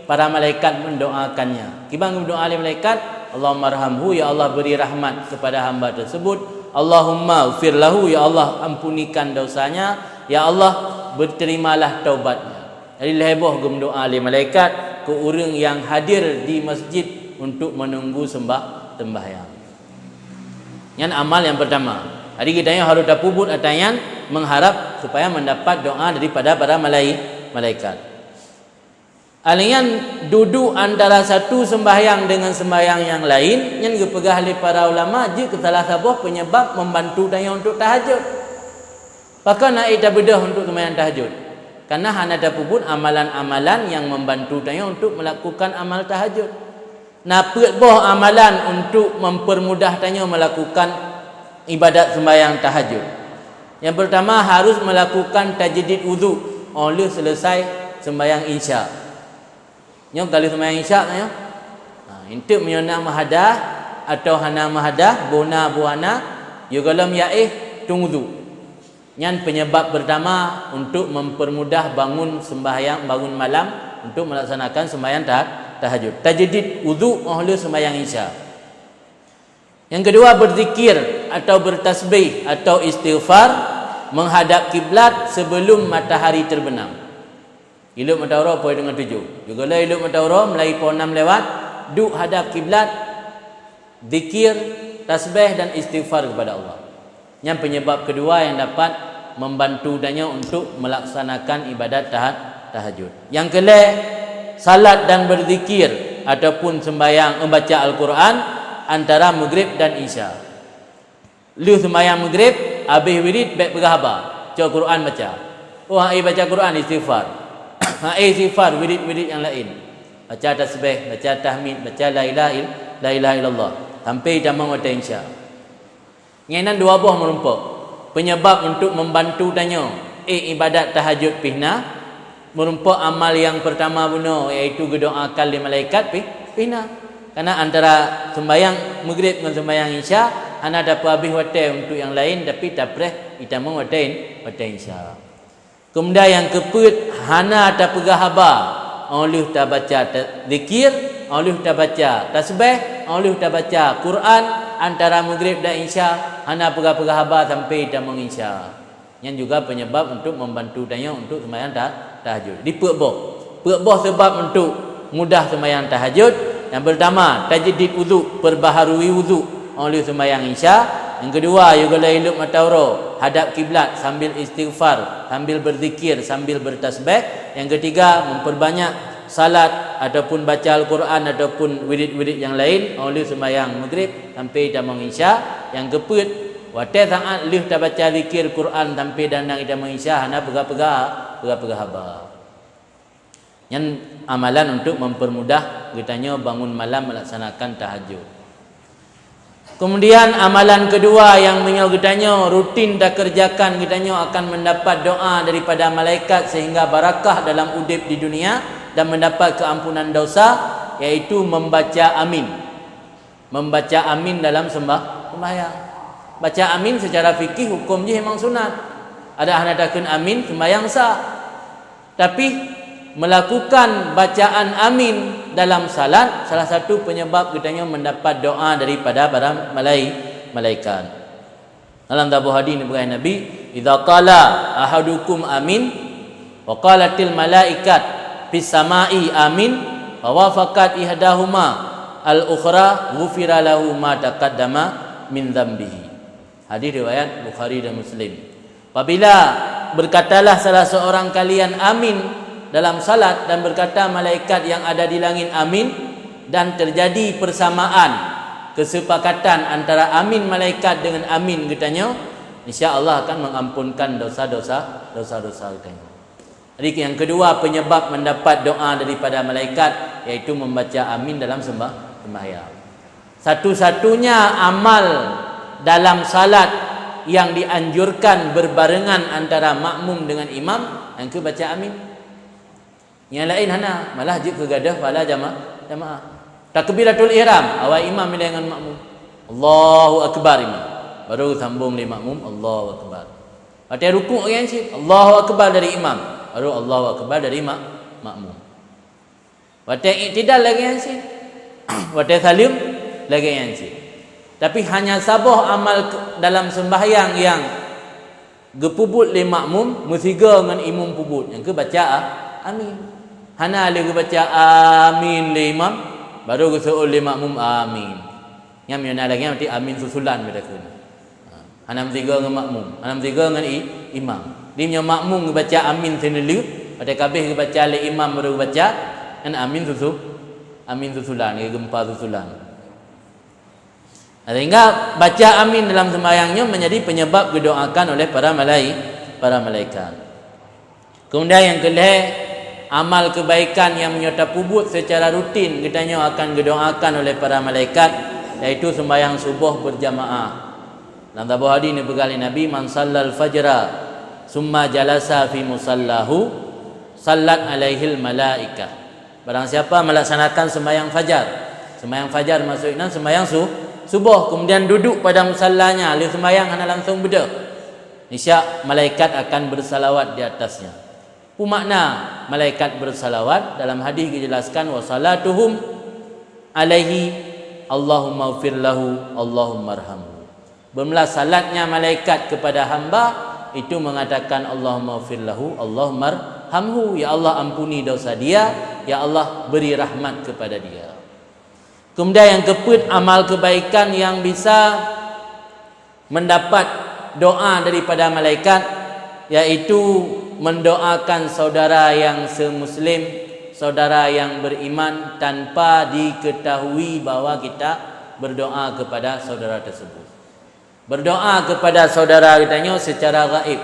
para malaikat mendoakannya. Kiban geudoa lé malaikat, "Allahummarhamhu, ya Allah, beri rahmat kepada hamba tersebut. Allahumma ghfir lahu, ya Allah, ampunikan dosanya, ya Allah, berterimalah taubatnya. Jadi lhèe boh geumeudoa lé malaikat keu ureuëng nyang hadir di masjid untuk menunggu sembah sembahyang. Nyan amal nyang pertama. Jadi geutanyoe harôh tapeubuet atra nyan mengharap supaya mendapat doa daripada para malai-, malaikat. Alèh nyan, duduek antara satu sembahyang dengan sembahyang nyang laén nyan geupeugah lé para ulama jeuet keu salah saboh penyebab membantu tanyoe untuk tahajud. Pakon hana tabeudôh untuk sembahyang tahajud? Karena hana tapeubuet amalan-amalan nyang membantu tanyoe untuk melakukan amal tahajud. Na peuet boh amalan untuk mempermudah tanyoe melakukan ibadat sembahyang tahajud. Yang pertama, harus melakukan tajdid wudhu óh lheueh selesai sembahyang Isya. Nyoe ka lheueh sembahyang Isya nyoe. Ha, enteuk meunyoe na meuhadah atau hana meuhadah, boh na boh hana, yôh gohlom yaéh, tueng wudhu. Nyan penyebab pertama untuk mempermudah bangun sembahyang, bangun malam untuk melaksanakan sembahyang ta-, tahajud. Tajdid wudhu óh lheueh sembahyang Isya. Yang kedua, berzikir atau bertasbih atau istighfar menghadap kiblat sebelum matahari terbenam. Ilop mata uroe poh teungoh tujoh. Juga lé ilop mata uroe mulai poh enam lewat, duek hadap kiblat, zikir, tasbih dan istighfar kepada Allah. Nyan penyebab kedua yang dapat membantu tanyoe untuk melaksanakan ibadat tahat-, tahajud. Yang kelhèe, salat dan berzikir ataupun sembahyang membaca Al-Quran antara Maghrib dan Isya. Lheueh sembahyang Maghrib, habéh wirid, bèk peugah haba, cok Quran baca. Oh, hana baca Quran, istighfar. Hana istighfar, wirid-wirid nyang laén. Baca tasbih, baca tahmid, baca la ilaha ill-, la ilaha illallah. Sampai tamong watèe Isya. Nyan dua boh meurumpok penyebab untuk membantu tanyoe, eh, ibadat tahajud pih na, meurumpok amal nyang pertama bunoe, yaitu geudoakan lé malaikat pih, pih na. Karena antara sembahyang Maghrib ngon sembahyang Isya hana tapeuhabéh watèe untuk nyang laén, tapi tapreh itamong watèe, watèe Isya. Keumudian nyang keupeuet, hana tapeugah haba óh lheueh tabaca ta-, zikir, óh lheueh tabaca tasbih, óh lheueh tabaca Quran, antara Maghrib dan Isya hana peugah-peugah haba sampai tamong Isya. Nyan juga penyebab untuk membantu tanyoe untuk sembahyang ta-, tahajud. Di peuet boh. Peuet boh sebab untuk mudah sembahyang tahajud. Yang pertama, tajdid wudhu, perbaharui wudhu óh lheueh sembahyang Isya. Yang kedua, yôh gohlom ilop mata uroe, hadap kiblat sambil istighfar, sambil berzikir, sambil bertasbih. Yang ketiga, memperbanyak salat ataupun baca Al-Quran ataupun wirid-wirid nyang laén óh lheueh sembahyang Maghrib sampai tamong Isya. Yang keupeuet, watèe saat lheueh tabaca zikir Quran sampai dan nang itamong Isya hana peugah-peugah, peugah-peugah haba. Nyan amalan untuk mempermudah geutanyoe bangun malam melaksanakan tahajud. Kemudian amalan kedua yang meunyoe geutanyoe rutin takerjakan, geutanyoe akan mendapat doa daripada malaikat sehingga barakah dalam udeb di dunia dan mendapat keampunan dosa, yaitu membaca amin. Membaca amin dalam sembah-, sembahyang. Baca amin secara fikih hukum jih memang sunat. Adak hana takheun amin, sembahyang sah. Tapi, melakukan bacaan amin dalam salat salah satu penyebab geutanyoe mendapat doa daripada para malai-, malaikat. Dalam saboh hadis neupeugah Nabi, "Idza qala ahadukum amin, wa qalatil malaikat fis sama'i amin, fa wafaqat ihdahuma al-ukhra, ghufira lahu ma taqaddama min dzambihi." Hadis riwayat Bukhari dan Muslim. Apabila berkatalah salah seorang kalian amin dalam salat dan berkata malaikat yang ada di langit amin, dan terjadi persamaan, kesepakatan antara amin malaikat dengan amin geutanyoe, insya Allah akan mengampunkan dosa-dosa, dosa-dosa geutanyoe. Jadi yang kedua penyebab mendapat doa daripada malaikat, yaitu membaca amin dalam sembah-, sembahyang. Satu-satunya amal dalam salat yang dianjurkan berbarengan antara makmum dengan imam, nyang keu baca amin. Nyang laén hana, malah jeuet keu gadôh pahala jama-, jamaah. Takbiratul ihram, awai imam ilèe ngon makmum. Allahu akbar imam. Baru sambung lé makmum, Allahu akbar. Watèe rukuk nyang cit, Allahu akbar dari imam. Baru Allahu akbar dari mak-, makmum. Watèe iktidal lagèe nyan cit. Watèe saleuem lagèe nyan cit. Tapi hanya saboh amal ke-, dalam sembahyang nyang geupeubuet lé makmum meusigoe ngon imum peubuet, nyang keuh baca a-, amin. Hana lé geubaca amin lé imam, baru geuseuôt lé makmum amin. Nyan meunyoe na lagée nyan, berarti amin susulan beda kheun. Ha, hana meusigoe ngon makmum, hana meusigoe ngon i-, imam. Di meunyoe makmum geubaca amin seuneulheueh, watée ka abéh geubaca lé imam baru geubaca, nyan amin susu-, amin susulan, geumpa susulan. Sehingga baca amin dalam sembahyang nyoe menjadi penyebab geudoakan oleh para malai-, para malaikat. Kemudian nyang keulhée, amal kebaikan nyang meunyoe tapeubuet secara rutin geutanyoe akan geudoakan oleh para malaikat, yaitu sembahyang suboh berjamaah. Lam saboh hadis neupeugah lé Nabi, "Man shallal fajra summa jalasa fi musallahu, sallat alaihil malaikah." Barang siapa melaksanakan sembahyang fajar, sembahyang fajar maksud nyan sembahyang su-, suboh, kemudian duduk pada musallanya, lheueh sembahyang hana langsung beudôh, niscaya malaikat akan bersalawat di atasnya. Peue makna malaikat bersalawat? Dalam hadis dijelaskan, "Wa salatuhum alaihi, Allahummaghfir lahu, Allahummarhamhu." Bermula salatnya malaikat kepada hamba itu mengatakan, "Allahummaghfir lahu, Allahummarhamhu." Ya Allah, ampuni dosa dia, ya Allah, beri rahmat kepada dia. Kemudian nyang keupeuet, amal kebaikan yang bisa mendapat doa daripada malaikat, yaitu mendoakan saudara yang semuslim, saudara yang beriman, tanpa diketahui bahwa kita berdoa kepada saudara tersebut. Berdoa kepada saudara geutanyoe secara gaib.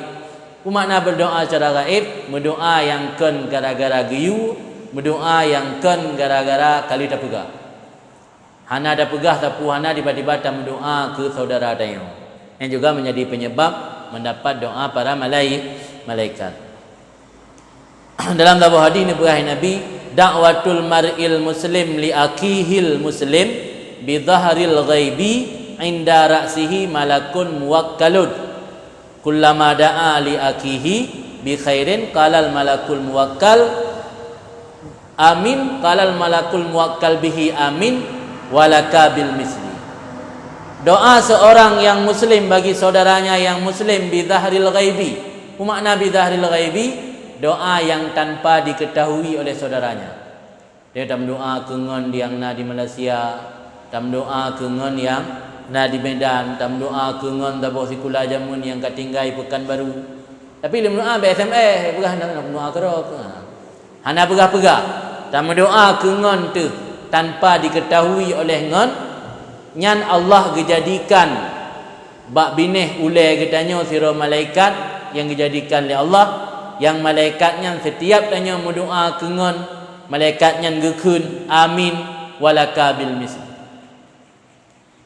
Peue makna berdoa secara gaib? Meudoa nyang kon gara-gara geuyue, meudoa nyang kon gara-gara ka lheueh tapeugah. Hana tapeugah sapeue hana, tiba-tiba tameudoa keu saudara tanyoe. Nyan juga menjadi penyebab mendapat doa para malai-, malaikat. Dalam saboh hadis neupeugah Nabi, "Da'watul mar'il muslim li akhihil muslim bi dhahril ghaibi inda ra'sihi malakun muwakkalun. Kullama da'a li akhihi bi khairin, qalal malakul muwakkal, 'Amin,' qalal malakul muwakkal bihi, 'Amin, walaka bil misli.'" Doa seorang yang muslim bagi saudaranya yang muslim bi dhahril ghaibi. Peue makna bi dhahril ghaibi? Doa yang tanpa diketahui oleh saudaranya. Dia tameudoa keu ngon nyang na di Malaysia, tameudoa keu ngon nyang na di Medan, tameudoa keu ngon saboh sikula jameun nyang ka tinggai Pekanbaru. Tapi lé meudoa bak S M S, peugah hana meudoa keudroe. Ha. Hana peugah-peugah. Tameudoa keu ngon teuh tanpa diketahui oleh ngon, nyan Allah geujadikan bak binéh ulée geutanyoe sidroe malaikat nyang geujadikan lé Allah, nyang malaikat nyan sitiap tanyoe meudoa keu ngon, malaikat nyan geukheun, "Amin, walaka bil misl."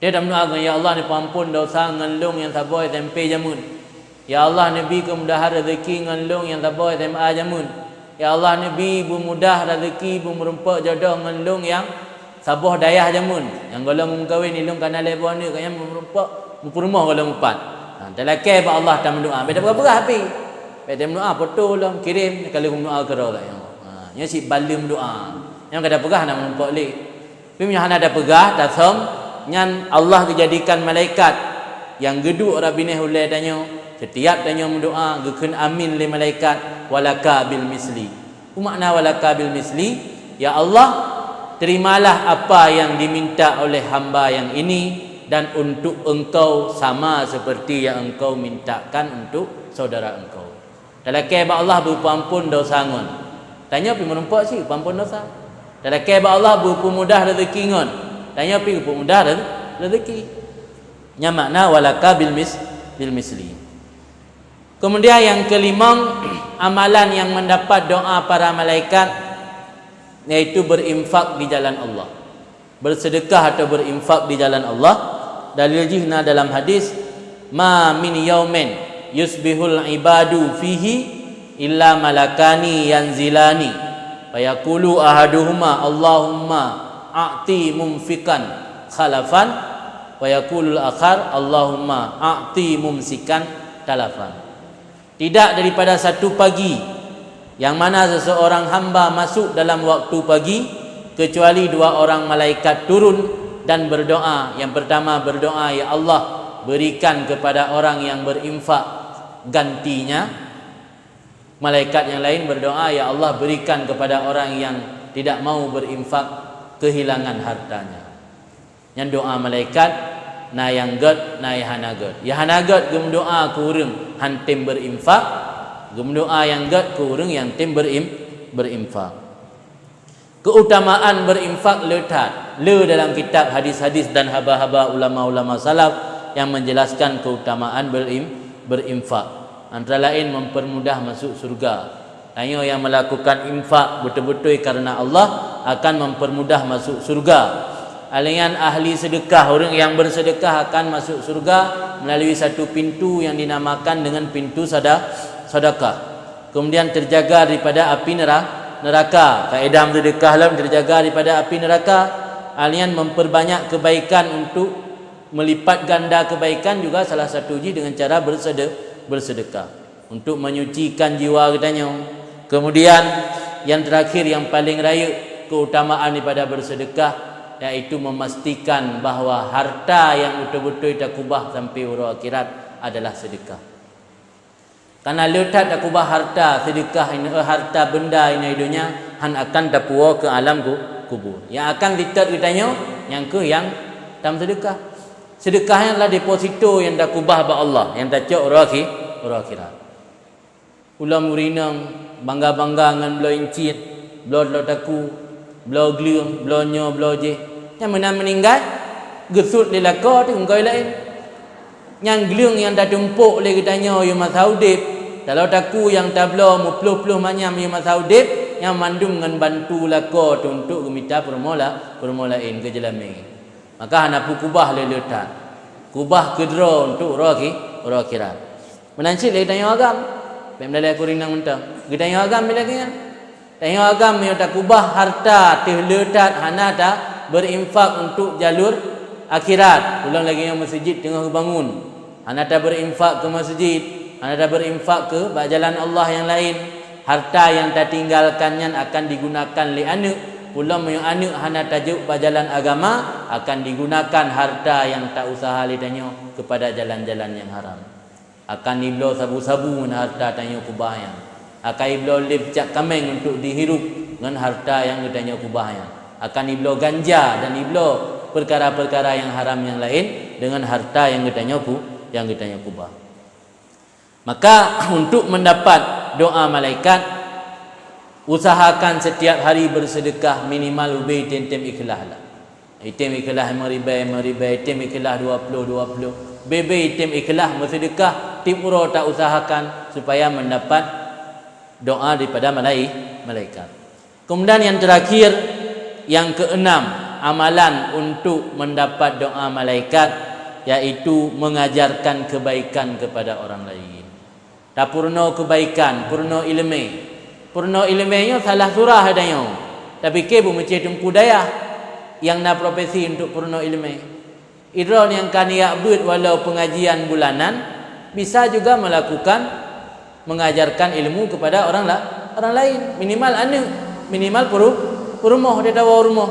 Dia tameudoa keu, "Ya Allah, neupeuampon dosa ngon lôn nyang saboh S M P jameun. Ya Allah, neubi keumudahan rezeki ngon lôn nyang saboh S M A jameun. Ya Allah, neubi beumudah rezeki beumeurumpok jodoh ngon lôn nyang saboh dayah jameun. Nyang gohlom meukawen, ilôn kana lhée boh aneuk, nyang beumeurumpok, meupeurumoh gohlom meupat." Ha, talakée bak Allah tameudoa. Bék tapeugah-peugah api. Bék tameudoa, "Foto lôn kirém, ka lheueh meudoa keudroe lagée nyoe." Ha, nyoe cit baleuem doa. Nyang ka tapeugah hana meurumpok lé. Tapi meunyoe hana tapeugah, tasöm, nyan Allah geujadikan malaikat nyang geuduek rot binéh ulée tanyoe, sitiap tanyoe meudoa, geukheun amin lé malaikat, "Walaka bil misli." Peue makna "walaka bil misli"? "Ya Allah, terimalah apa yang diminta oleh hamba yang ini, dan untuk Engkau sama seperti yang Engkau mintakan untuk saudara Engkau." Talakée bak Allah beupeuampon dosa ngon. Tanyoe pih meurumpok cit peuampon dosa. Talakée bak Allah beupeumudah rezeki ngon. Tanyoe pih geupeumudah re-, rezeki. Nyan makna "walaka bil mis-, bil misli." Kemudian yang kelimong, amalan yang mendapat doa para malaikat, yaitu berinfak di jalan Allah. Bersedekah atau berinfak di jalan Allah. Dalil jih na dalam hadis, "Ma min yaumin yusbihul ibadu fihi illa malakani yanzilani, fayaqulu ahaduhuma, Allahumma a'ti munfiqan khalafan, wa yaqulul akhar, Allahumma a'ti mumsikan talafan." Tidak daripada satu pagi, yang mana seseorang hamba masuk dalam waktu pagi, kecuali dua orang malaikat turun Dan berdoa, yang pertama berdoa, "Ya Allah, berikan kepada orang yang berinfak gantinya." Malaikat yang lain berdoa, "Ya Allah, berikan kepada orang yang tidak mau berinfak kehilangan hartanya." Nyan doa malaikat, na nyang gét, na nyang hana gét. Nyang hana gét geumeudoa keu ureuëng han tem berinfak, geumeudoa nyang gét keu ureuëng nyang tem berim-, berinfak. Keutamaan berinfak le that. Le dalam kitab hadis-hadis dan haba-haba ulama-ulama salaf yang menjelaskan keutamaan berim-, berinfak. Antara lain mempermudah masuk surga. Tanyoe nyang melakukan infak beutôi-beutôi karena Allah akan mempermudah masuk surga. Alian ahli sedekah, ureuëng nyang bersedekah akan masuk surga melalui satu pintu yang dinamakan dengan pintu sada-, sedekah. Kemudian terjaga daripada api nera-, neraka. Faedah sedekah lom terjaga daripada api neraka. Alian memperbanyak kebaikan untuk melipat ganda kebaikan juga salah satu jih dengan cara bersede-, bersedekah untuk menyucikan jiwa geutanyoe. Kemudian yang terakhir, yang paling rayeuk keutamaan daripada bersedekah, yaitu memastikan bahwa harta yang beutôi-beutôi takubah sampai uroe akhirat adalah sedekah. Karena le that takubah harta sedekah inoe, eh, harta benda inoe donya, han akan tapuwoe keu alam ku-, kubur. Yang akan sitet geutanyoe, nyang keuh nyang tam sedekah. Sedekah nyan adalah deposito nyang takubah bak Allah, nyang tacok uroe akhi-, uroe akhirat. Ulôn ureuëng inong bangga-bangga ngon bloe incit, bloe, bloe takue, bloe gleueng, bloe nyoe, bloe jéh. Nyang meunan meuninggai, geusut lé lakoe teuh ngon laén. Nyang gleueng nyang tatumpok lé geutanyoe yôh masa udeb, taloe takue nyang tabloe meuplôh-plôh manyam yôh masa udeb, nyan mandum ngon bantu lakoe teuh untuk geumita peurumoh la-, peurumoh laén keu jeulamé. Maka hana peue kubah lé le that. Kubah keudroe untuk uroe akhi-, uroe akhirat. Meunan cit lé geutanyoe agam. Bék meudalai keu ureuëng inong mantong. Geutanyoe agam lé lagée nyan. Tanyoe agam meunyoe takubah harta teuh le that hana taberinfak untuk jalur akhirat. Ulôn lagée nyoe meuseujid teungoh geubangun, hana taberinfak keu meuseujid, hana taberinfak keu bak jalan Allah nyang laén. Harta nyang tatinggalkan nyan akan digunakan lé aneuëk. Ulôn meunyoe aneuëk hana tajok bak jalan agama, akan digunakan harta nyang tausaha lé tanyoe keupada jalan-jalan nyang haram. Akan ibloe sabu-sabu ngon harta tanyoe kubah nyan. Akan ibloe lé peucak kaméng untuk dihirup ngon harta nyang geutanyoe kubah nyan. Akan ibloe ganja dan ibloe peukara-peukara nyang haram nyang laén deungon harta nyang geutanyoe ku-, nyang geutanyoe kubah. Maka, untuk mendapat doa malaikat, usahakan setiap hari bersedekah minimal ubé item-item ikhlaih lah. Item ikhlaih lima ribèe, lima ribèe, item ikhlaih dua ploh, dua ploh. Bé-bé item ikhlaih meusedekah, tiep uroe ta usahakan supaya mendapat doa daripada malai-, malaikat. Kemudian yang terakhir, yang keenam, amalan untuk mendapat doa malaikat, yaitu mengajarkan kebaikan kepada orang lain. Tapeurunoe kebaikan, peurunoe ileumé. Peurunoe ileumé nyoe salah surah tanyoe. Tapike beumeucéh teungku dayah nyang na profesi untuk peurunoe ileumé. Droeneuh nyang ka neujak beuet walau pengajian bulanan, bisa juga melakukan mengajarkan ilmu kepada orang la-, orang lain, minimal aneuëk, minimal peurumoh, teuh tawoe u rumoh.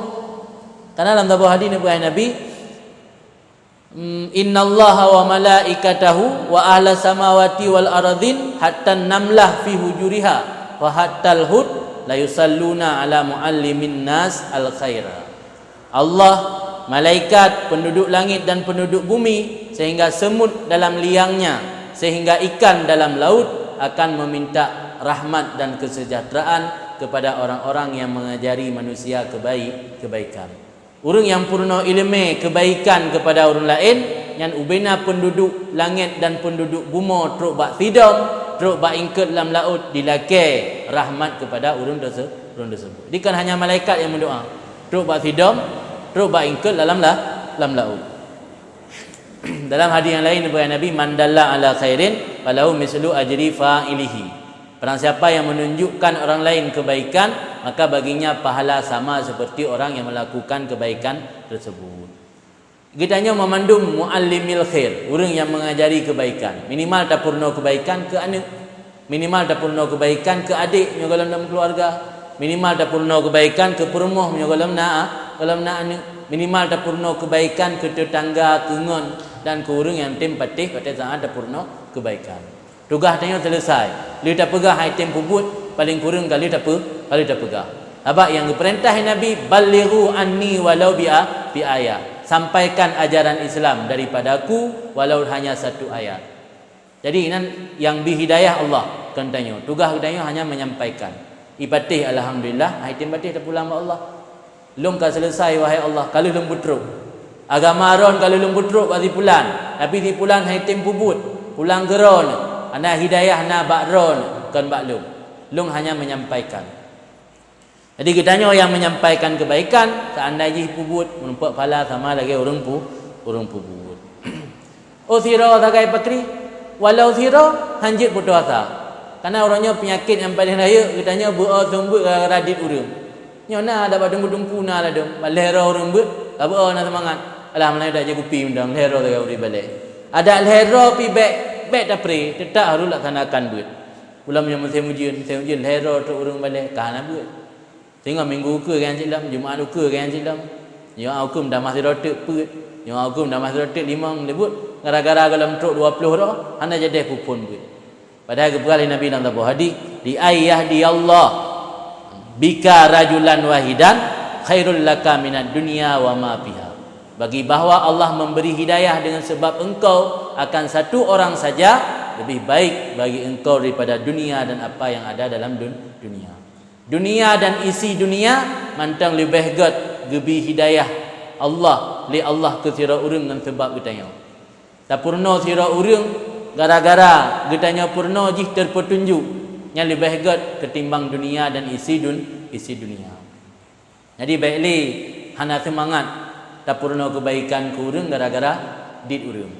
Karena lam saboh hadis neupeugah Nabi, "Innallaha wa malaikatahu wa ahlas samawati wal ardhin hatta namlah fi hujuriha wa hattal hut la yusalluna ala muallimin nas al khaira." Allah, malaikat, penduduk langit dan penduduk bumi, sehingga semut dalam liangnya, sehingga ikan dalam laut akan meminta rahmat dan kesejahteraan kepada orang-orang yang mengajari manusia kebaik-, kebaikan. Ureuëng nyang peurunoe ileumé kebaikan kepada ureuëng laén, nyan ubena penduduk langét dan penduduk bumoe trok bak sidom, trok bak ingkot lam laôt dilakée rahmat kepada ureuëng teuse-, ureuëng teusebut. Jadi kon hanya malaikat nyang meudoá, trok bak sidom, trok bak ingkot lam la-, lam laôt. Dalam hadis nyang laén, neupeugah Nabi, "Man dalla ala khairin falahu mislu ajri fa'ilihi." Barang siapa yang menunjukkan orang lain kebaikan, maka baginya pahala sama seperti orang yang melakukan kebaikan tersebut. Geutanyoe meumandum muallimil khair, ureuëng nyang mengajari kebaikan. Minimal tapeurunoe kebaikan keu aneuëk. Minimal tapeurunoe kebaikan keu adék meunyoe gohlom lam keuluwarga. Minimal tapeurunoe kebaikan keu peurumoh meunyoe gohlom na, gohlom na aneuëk. Minimal tapeurunoe keubaikan keu teutangga, keu ngon, dan keu ureuëng nyang tem patéh, patéh saát tapeurunoe keubaikan. Tugaih tanyoe seuleusai. Lheueh tapeugah hai tem peubuet, paléng kureueng ka lheueh tape-, ka lheueh tapeugah. Sabab nyang geupeurintah Nabi, "Ballighu anni walau bi a-, bi ayah." Sampaikan ajaran Islam daripadaku walau hanya satu ayat. Jadi, inan nyang bri hidayah Allah, kon tanyoe. Tugaih geutanyoe hanya menyampaikan. Ipatéh, alhamdulillah, hai tem patéh tapulang bak Allah. Lôn ka seuleusai, wahai Allah, ka lheueh lôn peutrok. Agama droen ka lheueh lôn peutrok bak si pulan, tapi si pulan hai tem peubuet, pulang keu droen, hana hidayah na bak droen, kon bak lôn. Lôn hanya menyampaikan. Jadi, geutanyoe nyang menyampaikan keubaikan, seandai jih peubuet, meurumpok pahala sama lagée ureuëng pu-, ureuëng peubuet. Oh, sidroe sagai pakri, walau sidroe hanjeuet putus asa. Karena uroe nyoe peunyakét nyang paleng rayeuk geutanyoe beu-o seumeubeuet gara-gara dit ureuëng. Nyoe na, adak bak teungku-teungku na ladom, bak lhée droe ureuëng beuet, ka beu-o na seumangat. Alah, meunyoe dak jikupi undang lhée droe sagai ureuëng balée. Adak lhée droe pi bék, bék tapri, teutap harôh laksanakan beuet. Ulôn meunyoe musém ujeuen, musém ujeuen lhée droe trok ureuëng balée, ka hana beuet. Singoh minggu ukeue geuh nyang cit lom, Jumat ukeue geuh nyang cit lom. Nyoe ukeue meutamah sidroe teuk peuet, nyoe ukeue meutamah sidroe teuk limong, leubeh gara-gara gohlom trok dua ploh droe, hana jadeh peuphon beuet. Padahai geupeugah lé Nabi lam saboh hadis, "Li ay yahdiyallah bika rajulan wahidan khairul laka minad dunya wa ma fiha." Bagi bahwa Allah memberi hidayah dengan sebab engkau akan satu orang saja, lebih baik bagi engkau daripada dunia dan apa yang ada dalam dun-, dunia. Dunia dan isi dunia mantong leubeh gét geubri hidayah Allah, lé Allah keu sidroe ureuëng ngon sabab geutanyoe. Tapeurunoe sidroe ureuëng gara-gara geutanyoe peurunoe jih teupeutunjuk, nyan leubeh gét ketimbang dunia dan isi dun-, isi dunia. Jadi, bék lé hana seumangat tapeurunoe keubaikan keu ureuëng gara-gara dit ureuëng.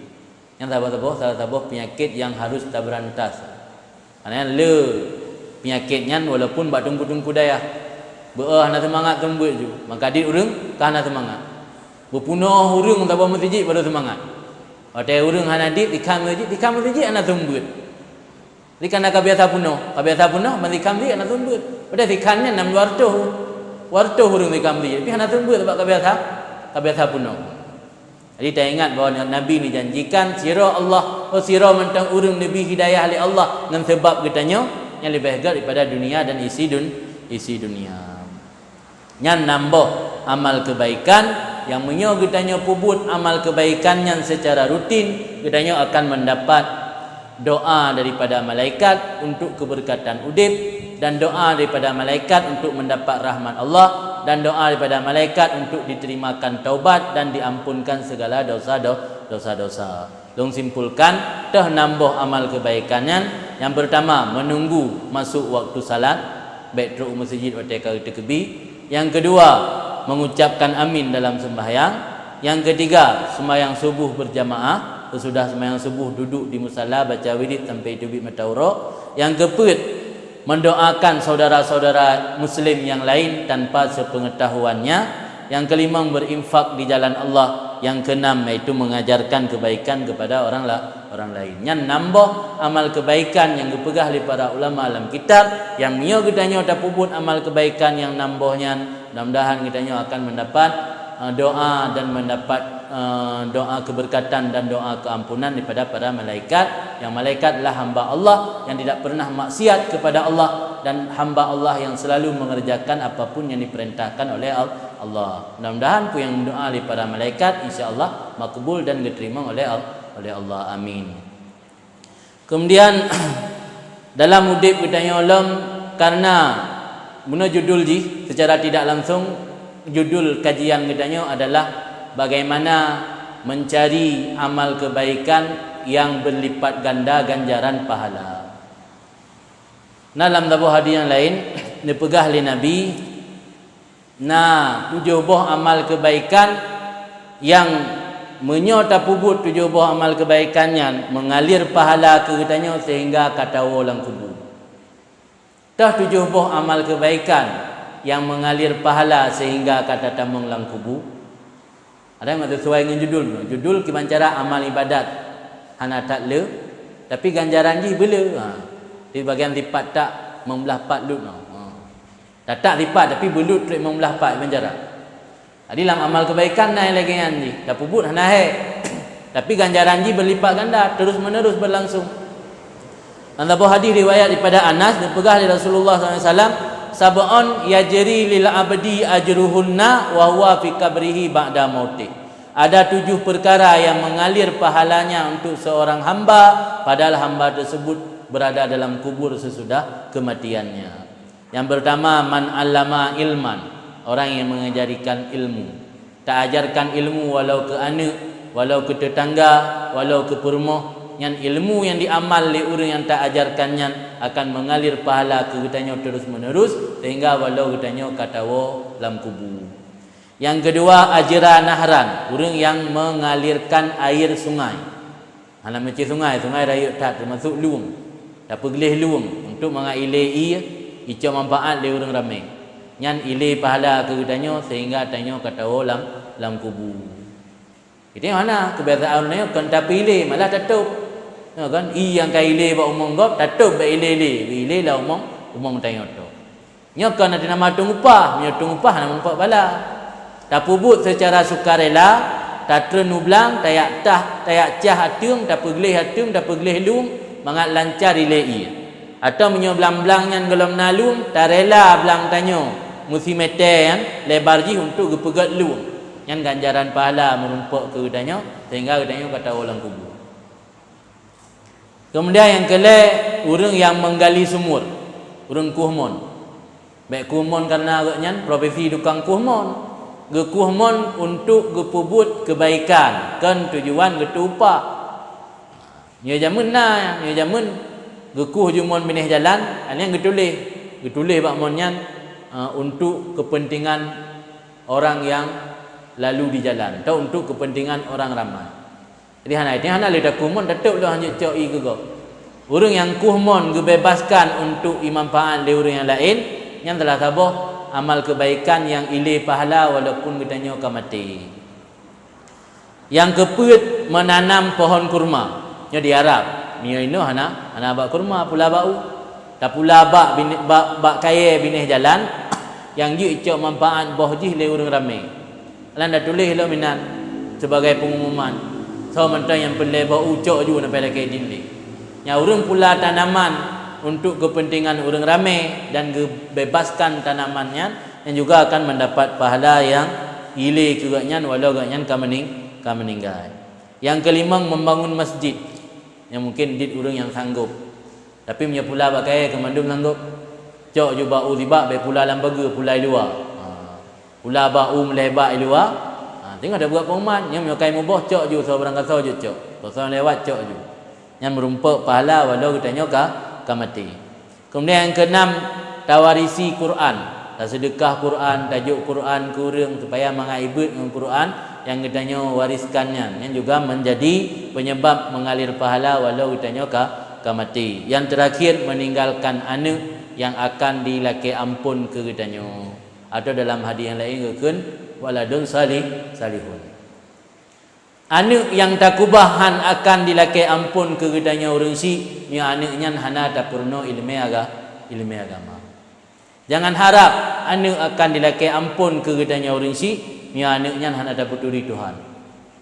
Nyan saboh-saboh, salah saboh peunyakét nyang harôh tabeurantas. Karena le peunyakét nyan walaupun bak teungku-teungku dayah, beu-o hana seumangat seumeubeuet ju, maka dit ureuëng ka hana seumangat. Beupeunoh ureuëng saboh meuseujid baru seumangat. Watée ureuëng hana dit, dikhan meuseujid, dikhan meuseujid hana seumeubeuet. Dikhan ka biasa peunoh, ka biasa peunoh, ban dikhan meuseujid hana seumeubeuet. Padahai dikhan nyan nam dua reutôh, dua reutôh ureuëng dikhan meuseujid, tapi hana seumeubeuet sabab ka biasa, ka biasa peunoh. Jadi, taingat bahwa Nabi neujanjikan sidroe Allah, oh, sidroe mantong ureuëng neubri hidayah lé Allah ngon sabab geutanyoe, nyan leubeh gét daripada dunia dan isi dun-, isi dunia. Nyan nam boh amal keubaikan nyang meunyoe geutanyoe peubuet amal keubaikan nyan seucara rutin, geutanyoe akan meundapat doa daripada malaikat untuk keubeureukatan udeb, dan doa daripada malaikat untuk meundapat rahmat Allah, dan doa daripada malaikat untuk diterimakan taubat dan diampunkan segala dosa-do-, dosa-dosa. Lôn simpulkan, toh nam boh amal keubaikan nyan. Nyang peurtama, meununggu masôk waktu salat, bék trok u meuseujid watée ka teukeubri. Nyang keudua, mengucapkan amin dalam seumbahyang. Nyang keutiga, seumbahyang suboh beurjamaah, seusudah seumbahyang suboh duduek di musala baca wirid sampai teubiet mata uroe. Nyang keupeuet, mendoakan saudara-saudara muslim nyang laén tanpa sepeungetahuannya. Nyang keulimong, berinfak di jalan Allah. Nyang keunam, yaitu mengajarkan kebaikan kepada orang la-, orang lain. Nyan nam boh amal kebaikan nyang geupeugah lé para ulama lam kitab, nyang meunyoe geutanyoe tapeubuet amal kebaikan nyang nam boh nyan, mudah-mudahan geutanyoe akan mendapat, eh, doa dan mendapat, eh, doa keberkatan dan doa keampunan daripada para malaikat. Yang malaikat adalah hamba Allah yang tidak pernah maksiat kepada Allah dan hamba Allah yang selalu mengerjakan apapun yang diperintahkan oleh Al-, Allah. Mudah-mudahan peue nyang meudoa lé para malaikat, insya Allah makbul dan geuterima oleh Al-, oleh Allah. Amin. Kemudian, dalam udeb geutanyoe lom, karena bunoe judul jih, secara tidak langsung, judul kajian geutanyoe adalah bagaimana mencari amal kebaikan yang berlipat ganda ganjaran pahala. Na lam saboh hadis nyang laén, neupeugah lé Nabi, na tujoh boh amal kebaikan nyang meunyoe tapeubuet tujoh boh amal kebaikan nyan, mengalir pahala keu geutanyoe sehingga ka tawoe lam kubu. Toh tujoh boh amal kebaikan nyang mengalir pahala sehingga ka tatamong lam kubu? Ada nyang sesuai ngon judul. Judul kiban cara amal ibadat hana that le, tapi ganjaran jih beule. Ha. Di bagian sipat tak meumeulah pat lut no. Ha. Tatak sipat tapi beulut trok meumeulah pat kiban cara. Jadi lam amal kebaikan na lagée nyan jih, tapeubuet hana hék. Tapi ganjaran jih berlipat ganda, terus menerus berlangsung. Lam saboh hadis riwayat daripada Anas, dipeugah lé Rasulullah sallallahu alaihi wasallam, "Sab'un yajri lil abdi ajruhunna wa huwa fi qabrihi ba'da mautih." Ada tujuh perkara yang mengalir pahalanya untuk seorang hamba, padahal hamba tersebut berada dalam kubur sesudah kematiannya. Yang pertama, man allama ilman, orang yang mengajarikan ilmu. Taajarkan ilmu walau keu aneuk, walau keu teutangga, walau keu peurumoh, nyan ilmu nyang diamal lé ureuëng nyang taajarkan nyan akan mengalir pahala keu geutanyoe terus-menerus, sehingga walau geutanyoe ka tawoe lam kubu. Yang kedua, ajra nahran, ureuëng nyang mengalirkan air sungai. Hana meucé sungai, sungai rayeuk that, teumasok lueng. Tapeugleh lueng untuk mangat ilée ié, icok manfaat lé ureuëng ramé. Nyan ilée pahala keu geutanyoe sehingga tanyoe ka tawoe lam, lam kubu. Geutanyoe hana, keubiasaan ureuëng nyoe kon tapeuilée, malah tatôb. Nyoe kan, ié nyang ka ilée bak umong gob, tatôb bak ilée lé, ilée lam umong, umong tanyoe tô. Nyoe kon na teunama teungupah, meunyoe teungupah hana meurumpok bala. Tapeubuet seucara sukarela, tatreun u blang, tayak tah, tayak cah ateueng, tapeugleh ateueng, tapeugleh lueng, mangat lancar ilée ié. Atawa meunyoe blang-blang nyan gohlom na lueng, tarela blang tanyoe meusimeté nyan lebar jih untuk geupeugét lueng. Nyan ganjaran pahala meurumpok keu geutanyoe, sehingga geutanyoe ka tawoe lam kubu. Keumudian nyang keulhée, ureuëng nyang menggali sumur, ureuëng kueh mon. Bék kueh mon kareuna gobnyan profesi tukang kueh mon. Geukueh mon untuk geupeubuet keubaikan, kon tujuan geuteu upah. Nyoe jamén na, nyoe jamén geukueh ju mon binéh jalan, hana nyang geutuléh. Geutuléh bak mon nyan, eh, untuk kepentingan orang yang lalu di jalan atau untuk kepentingan orang ramai. Jadi hana, jadi hana lé takueh mon, tatôb lôn hanjeuet cok ié keu gob. Ureuëng nyang kueh mon geubebaskan untuk imanfaat lé ureuëng nyang laén, nyan salah saboh amal keubaikan nyang ilée pahala walaupun geutanyoe ka maté. Nyang keupeuet, menanam pohon kurma. Nyoe di Arab. Meunyoe inoe hana, hana bak kurma, pula bak u. Tapula bak bine-, bak, bak kayée binéh jalan, nyang jeuet icok manfaat boh jih lé ureuëng ramé. Lam tatuléh lom inan sibagai pengumuman. Soe mantong nyang peureulée boh u, cok ju sampai lakée jih lé. Nyang ureuëng pula tanaman untuk kepentingan ureuëng ramé dan geubebaskan tanaman nyan, nyan juga akan mendapat pahala nyang ilée keu gobnyan walau gobnyan ka meuning-, ka meuninggai. Nyang keulimong, membangun masjid. Nyang mungkin dit ureuëng nyang sanggob. Tapi meunyoe pula bak kayée keu mandum sanggob, cok ju bak u sibak, bék pula lam pageue, pula i luwa. Ha. Pula bak u meulée bak i luwa. Ha, teungoh tabuet pengumuman, nyoe meunyoe ka i muboh, cok ju, soe barangkasoe jeuet cok. Soe-soe lewat, cok ju. Nyan meurumpok pahala walau geutanyoe ka, ka maté. Keumudian nyang keunam, tawarisi Quran. Taseudeukah Quran, tajok Quran keu ureuëng supaya mangat ibeuet ngon Quran nyang geutanyoe wariskan nyan. Nyan juga menjadi penyebab mengalir pahala walau geutanyoe ka, ka maté. Yang terakhir, meninggalkan aneuk yang akan dilakée amphon keu geutanyoe. Atau dalam hadis nyang laén geukheun, waladun salih, salihun. Aneuk nyang takubah han akan dilakée amphon keu geutanyoe ureuëng syiek, meunyoe aneuk nyan hana tapeurunoe iéleumé aga-, iéleumé agama. Jangan harab aneuk akan dilakée amphon keu geutanyoe ureuëng syiek, meunyoe aneuk nyan hana tapeuturi Tuhan.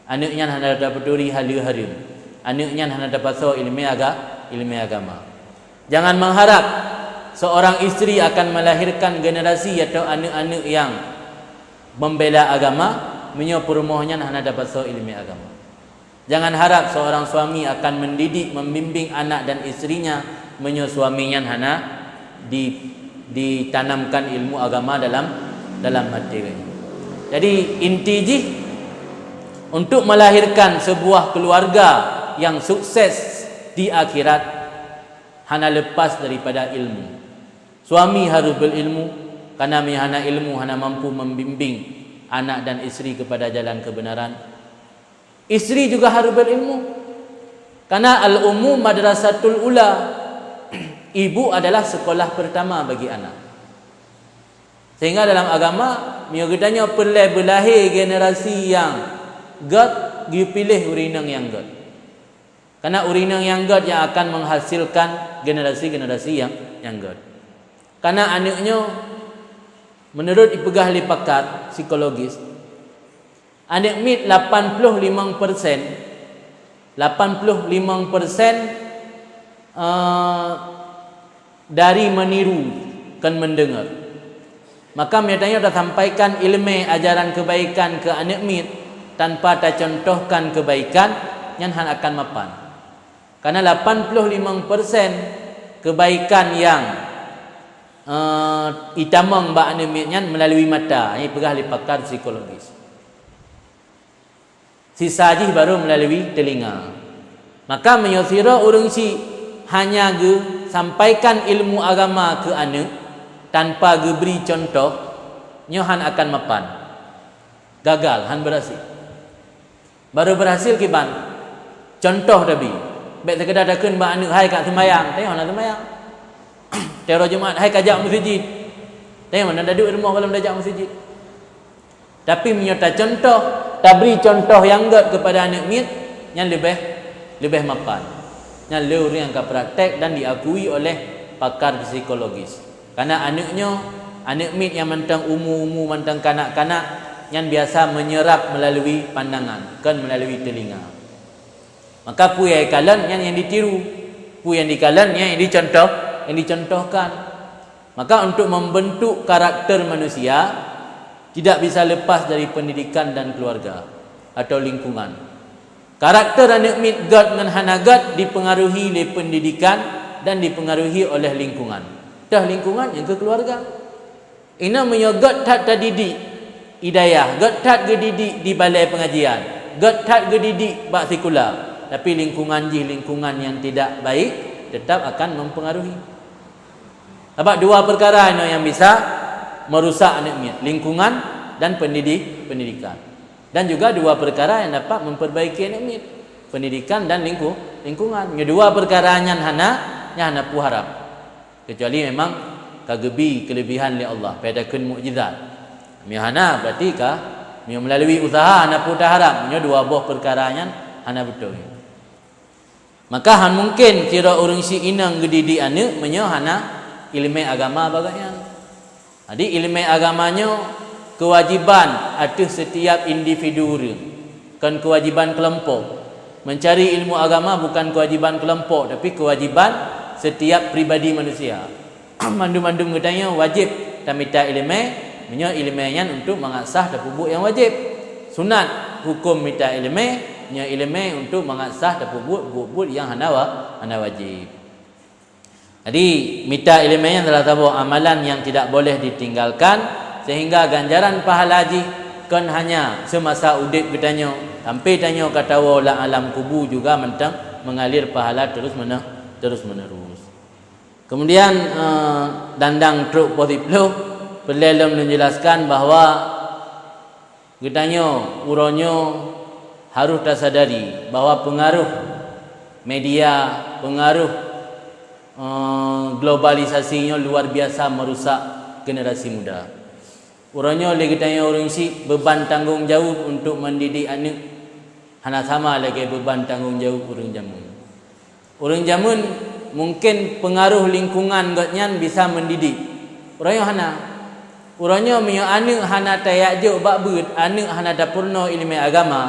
Aneuk nyan hana tapeuturi haleue hareuem. Aneuk nyan hana tapasoe iéleumé aga-, iéleumé agama. Jangan mengharap seorang istri akan melahirkan generasi atau aneuk-aneuk yang membela agama, meunyoe peurumoh nyan hana tapasoe iéleumé agama. Jangan harap seorang suami akan mendidik, membimbing anak dan istrinya, meunyoe suami nyan hana di-, ditanamkan ilmu agama dalam, dalam hati geuhnyan. Jadi, inti jih, untuk melahirkan sebuah keluarga yang sukses di akhirat, hana lepas daripada ilmu. Suami harus berilmu, karena meunyoe hana ilmu, hana mampu membimbing anak dan istri kepada jalan kebenaran. Istri juga harus berilmu, karena al-ummu madrasatul ula. Ibu adalah sekolah pertama bagi anak. Sehingga dalam agama, meunyoe geutanyoe peureulée beulahé generasi nyang gét, geupiléh ureuëng inong nyang gét. Karena ureuëng inong nyang gét nyang akan menghasilkan generasi-generasi nyang, nyang gét. Karena aneuk nyoe, menurut ipeugah lé pakar psikologis, Aneuk miet lapan ploh limong persen, lapan ploh limong persen, eh, dari meniru kon mendengar. Maka meunyoe tanyoe tasampaikan ileumèe ajaran keubaikan keu aneuk miet tanpa tacontohkan keubaikan, nyan hana akan mapan. Karena lapan ploh limong persen keubaikan nyang, eh, itamong bak aneuk miet nyan meulalu mata, nyang ipeugah lé pakar psikologis. Sisa jih baru meulalu teulinga. Maka meunyoe sidroe ureuëng syik hanya geusampaikan ilmu agama keu aneuk tanpa geubri contoh, nyoe hana akan mapan. Gagal, hana beurhasil. Baru beurhasil kiban? Contoh tabi. Bék seukeudar takheun bak aneuk, "Hai ka seumayang," tanyoe hana seumayang. Teuro Jumat, "Hai ka jak meuseujid," tanyoe mantong taduek rumoh gohlom tajak meuseujid. Tapi meunyoe tacontoh, tabri contoh nyang gét keupada aneuk miet, nyan leubeh, leubeh mapan. Nyan lé ureuëng nyang ka praktek dan diakui oleh pakar psikologis. Karena aneuk nyoe, aneuk miet nyang mantong umu-umu, mantong kanak-kanak, nyan biasa menyerap melalui pandangan, kon melalui telinga. Maka peue nyang ikalon, nyan nyang ditiru. Peue nyang dikalon, nyan nyang dicontoh, nyang dicontohkan. Maka untuk membentuk karakter manusia, tidak bisa lepas dari pendidikan dan keluarga atau lingkungan. Karakter aneuk miet gét ngon hana gét dipengaruhi lé pendidikan dan dipengaruhi oleh lingkungan. Teuh lingkungan nyang keu keluarga. Inoe meunyoe gét that tadidik i dayah, gét that geudidik di balai pengajian, gét that geudidik bak sikula, tapi lingkungan jih lingkungan nyang tidak baik, tetap akan mempengaruhi. Sabab dua peukara inoe nyang bisa merusak aneuk miet, lingkungan dan pendidi-, pendidikan. Dan juga dua peukara nyang dapat memperbaiki aneuk miet, pendidikan dan lingku-, lingkungan. Nyoe dua peukara nyan hana, nyan hana peue harab. Kecuali memang ka geubi keulebihan lé Allah, pada kheun mukjizat. Meunyoe hana, berarti ka, meunyoe melalui usaha hana peue taharab, meunyoe dua boh peukara nyan hana beutôi. Maka hana mungken sidroe ureuëng syik inong geudidik aneuk meunyoe hana iéleumé agama bak gobnyan. Jadi iéleumé agama nyoe keuwajéban ateueh setiap individu ureuëng, kon keuwajéban keulompok. Mencari ilmu agama bukan kewajiban kelompok, tapi kewajiban setiap pribadi manusia. Mandum-mandum geutanyoe wajéb tamita iéleumé, meunyoe iéleumé nyan untuk mangat sah tapeubuet nyang wajéb. Sunat huköm mita iéleumé, nyoe iéleumé untuk mangat sah tapeubuet buet-buet nyang hana wa-, hana wajéb. Jadi, mita iéleumé nyan adalah saboh amalan nyang tidak boleh ditinggalkan, sehingga ganjaran pahala jih kon hanya semasa udeb geutanyoe, sampai tanyoe ka tawoe lam alam kubu juga mantong mengalir pahala terus mene-, terus menerus. Kemudian, eh, dandang trok poh siploh, peureulée lom lôn jelaskan bahwa geutanyoe uroe nyoe harôh tasadari bahwa peungaroh media, peungaroh, eh, globalisasi nyoe luar biasa merusak generasi muda. Uroe nyoe lé geutanyoe ureuëng syik beuban tanggong jaweueb untuk mendidik aneuk hana sama lagée beuban tanggong jaweueb ureuëng jameun. Ureuëng jameun mungken peungaroh lingkungan gobnyan bisa mendidik. Uroe nyoe hana. Uroe nyoe meunyoe aneuk hana tajak jok bak beuet, aneuk hana tapeurunoe iéleumé agama,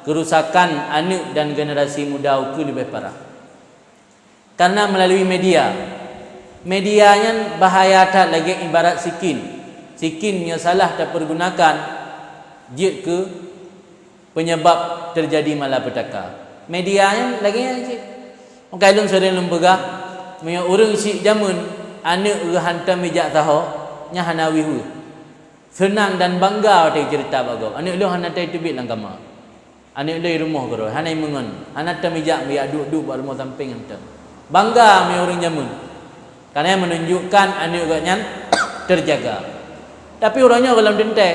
keurusakan aneuk dan generasi muda ukeue leubeh parah. Karena melalui media. Media nyan bahaya that lagée ibarat sikin. Sikin nyang salah tapeurgunakan jeuet keu peunyeubab teujadi malapetaka. Media nyan lagée nyan cit. Maka lôn seuring lôn peugah, meunyoe ureuëng syik jameun aneuk geuh hántom jijak saho, nyan hana weueh-weueh. Seunang dan bangga watée ceurita bak gob, "Aneuk lôn hana teubiet lam kama. Aneuk lôn rumoh keudroe, hana meungon, hana teumijak meujak duek-duek bak rumoh sampéng nyan." Bangga meunyoe ureuëng jameun, karena menunjukkan aneuk gobnyan terjaga. Tapi uroe nyoe gohlom teuntée.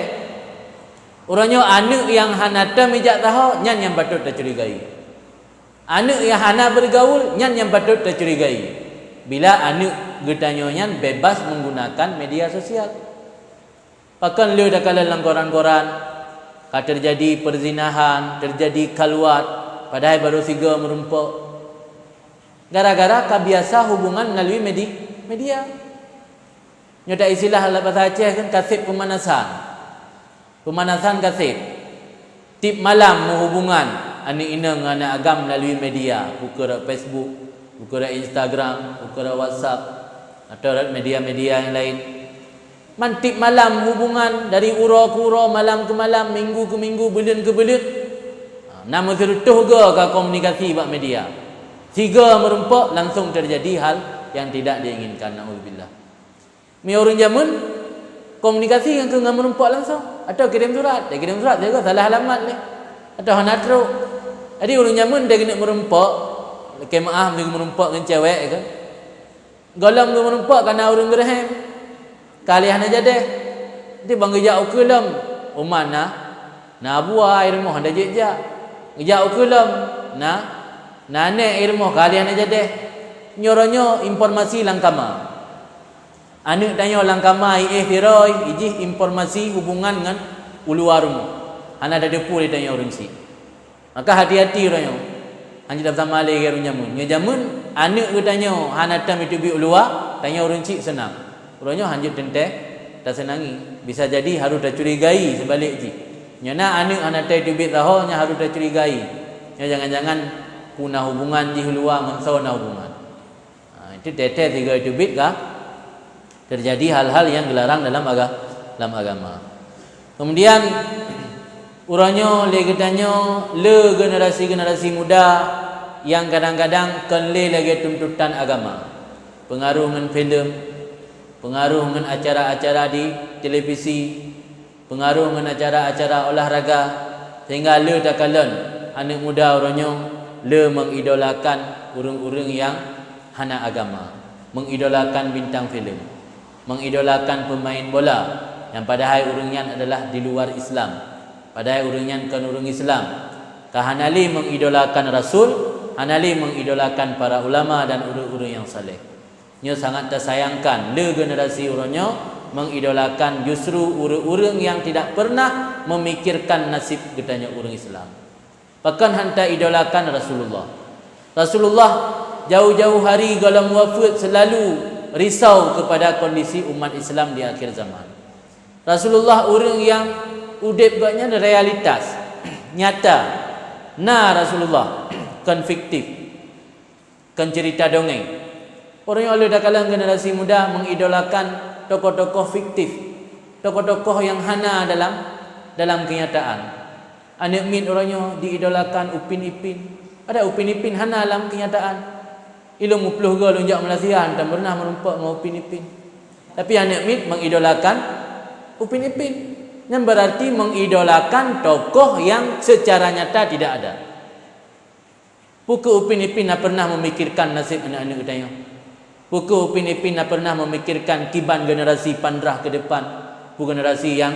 Uroe nyoe aneuk nyang hana teumijak saho, nyan nyang patôt tacurigai. Aneuk nyang hana bergaul, nyan nyang patôt tacurigai. Bila aneuk geutanyoe nyan bebas menggunakan media sosial. Pakon lheueh takalon lam koran-koran, ka terjadi perzinahan, terjadi khalwat, padahai barô sigoe meurumpok. Gara-gara ka biasa hubungan melalui medi-, media. Nyoe ta istilah lam bahasa Aceh kan kaseb pemanasan. Pemanasan kaseb. Tiep malam meuhubungan aneuk inong ngon aneuk agam melalui media, bukon rot Facebook, bukon rot Instagram, bukon rot WhatsApp, atau rot media-media nyang laén. Man tiep malam hubungan dari uroe keu uroe, malam keu malam, minggu keu minggu, buleuen keu buleuen. Ha, na meusireutôh goe ka komunikasi bak media. Sigoe meurumpok, langsung terjadi hal yang tidak diinginkan, naudzubillah. Meunyoe ureuëng jameun, komunikasi ngon keu ngon meurumpok langsung atau kirém surat. Dak kirém surat sigoe salah alamat lé, atau hana trok. Jadi ureuëng jameun dak keuneuk meurumpok, lakée meuáh meunyoe meurumpok ngon cewek kan. Gohlom geumeureumpok ka na ureuëng geureuhem, ka lheueh hana jadeh. Jadi ban geujak ukeue lom, uma na, na buah i rumoh hana jeuet jak. Geujak ukeue lom, na, na aneuëk i rumoh ka lheueh hana jadeh. Nyoe uroe nyoe informasi lam kama. Aneuëk tanyoe lam kama i éh sidroe, i jih informasi hubungan ngon u luwa rumoh. Hana tateupeue lé tanyoe ureuëng syiek. Maka hati-hati uroe nyoe. Hanjeuet tapeusama lé lagée ureuëng jameun. Nyoe jameun, aneuëk geutanyoe hana tom jiteubiet u luwa, tanyoe ureuëng syiek seunang. Uroe nyoe hanjeuet teuntée taseunangi. Bisa jadi harôh tacurigai seubalek jih. Nyoe na aneuëk hana tom jiteubiet saho, nyan harôh tacurigai. Nyoe jangan-jangan peue na hubungan jih u luwa ngon soe na hubungan. Ha, itu teuntée sigoe teubiet ka terjadi hal-hal yang geularang dalam aga-, dalam agama. Kemudian, uroe nyoe lé geutanyoe le generasi-generasi muda nyang kadang-kadang kon lé lagée tuntutan agama. Pengaruh ngon filem, pengaruh ngon acara-acara di televisi, pengaruh ngon acara-acara olahraga, sehingga le takalon aneuëk muda uroe nyoe le mengidolakan ureuëng-ureuëng nyang hana agama, mengidolakan bintang filem, mengidolakan pemain bola, nyang padahai ureuëng nyan adalah di luar Islam, padahai ureuëng nyan kon ureuëng Islam, ka hana lé mengidolakan rasul, hana lé mengidolakan para ulama dan ureuëng-ureuëng nyang saleh. Nyoe sangat tasayangkan, le generasi uroe nyoe mengidolakan justru ureuëng-ureuëng nyang tidak pernah memikirkan nasib geutanyoe ureuëng Islam. Pakon han taidolakan Rasulullah? Rasulullah jauh-jauh hari gohlom wafeuet selalu risau kepada kondisi umat Islam di akhir zaman. Rasulullah ureuëng nyang udeb gobnyan realitas, nyata. Na Rasulullah, kon fiktif. Kon cerita dongeng. Ureuëng nyoe le takalon generasi muda mengidolakan tokoh-tokoh fiktif, tokoh-tokoh nyang hana dalam, dalam kenyataan. Aneuëk miet uroe nyoe diidolakan Upin Ipin, padahai Upin Ipin hana lam kenyataan. Ilôn muplôh goe lôn jak Malaysia, hantom pernah meurumpok ngon Upin Ipin. Tapi aneuëk miet mengidolakan Upin Ipin. Nyan berarti mengidolakan tokoh yang secara nyata tidak ada. Peu kheueh Upin Ipin na pernah memikirkan nasib aneuëk-aneuëk geutanyoe? Peu kheueh Upin Ipin na pernah memikirkan kiban generasi padrah ke depan? Peu generasi yang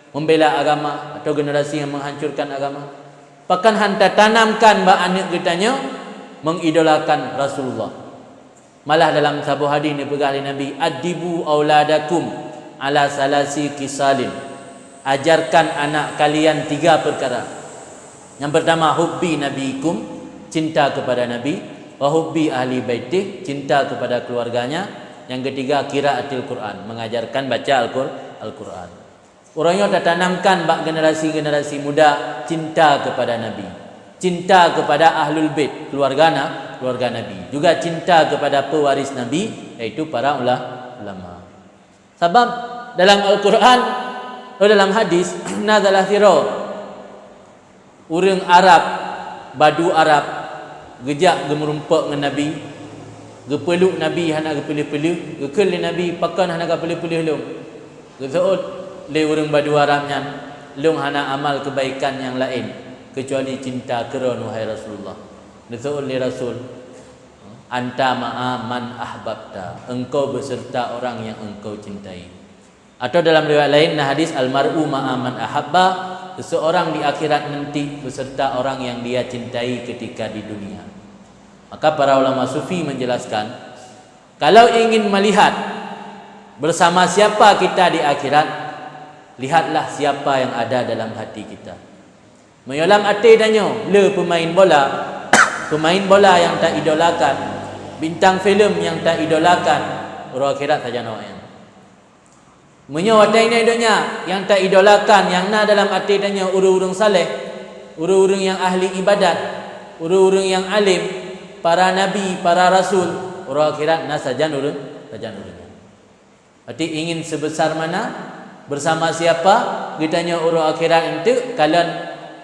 membela agama atau generasi yang menghancurkan agama? Pakon han tatanamkan bak aneuëk geutanyoe mengidolakan Rasulullah? Malah dalam saboh hadis neupeugah lé Nabi, "Addibu auladakum ala salasi khisalin." Ajarkan anak kalian tiga perkara. Yang pertama, hubbi nabiikum, cinta kepada Nabi, wa hubbi ahli baitih, cinta kepada keluarganya. Yang ketiga, qiraatil Quran, mengajarkan baca Al-Qur-, Al-Quran. Uroe nyoe tatanamkan bak generasi-generasi muda cinta kepada Nabi, cinta kepada Ahlul Bait, keluarga na-, keluarga Nabi. Juga cinta kepada pewaris Nabi, yaitu para ula-, ulama. Sabab dalam Al-Quran, oh, dalam hadis, na salah sidroe ureuëng Arab, badu Arab, geujak geumeurumpok ngon Nabi, geupeuluk Nabi hana geupeuleueh-peuleueh, geukheun lé Nabi, "Pakon hana kapeuleueh-peuleueh lôn?" Geuseuôt lé ureuëng badu Arab nyan, "Lôn hana amal keubaikan nyang laén keucuali cinta keu droen, wahai Rasulullah." Geuseuôt lé Rasul, "Anta ma'a man ahbabta, engkau beserta orang yang engkau cintai." Atau dalam riwayat laén na hadis, "Al-mar'u ma'a man ahabba," seseorang di akhirat nanti beserta orang yang dia cintai ketika di dunia. Maka para ulama sufi menjelaskan, kalau ingin melihat bersama siapa kita di akhirat, lihatlah siapa yang ada dalam hati kita. Meunyoe lam até tanyoe le peumain bola, peumain bola nyang taidolakan, bintang filem nyang taidolakan, uroe akhirat sajan awaknyan. Meunyoe watée inong donya nyang taidolakan nyang na dalam até tanyoe ureuëng-ureuëng saleh, Ureuëng-ureuëng nyang ahli ibadat, ureuëng-ureuëng nyang alim, para nabi, para rasul, uroe akhirat na sajan ureuëng, sajan ureuëng nyan. Berarti ingin sebesar mana, bersama siapa geutanyoe uroe akhirat, enteuk kalon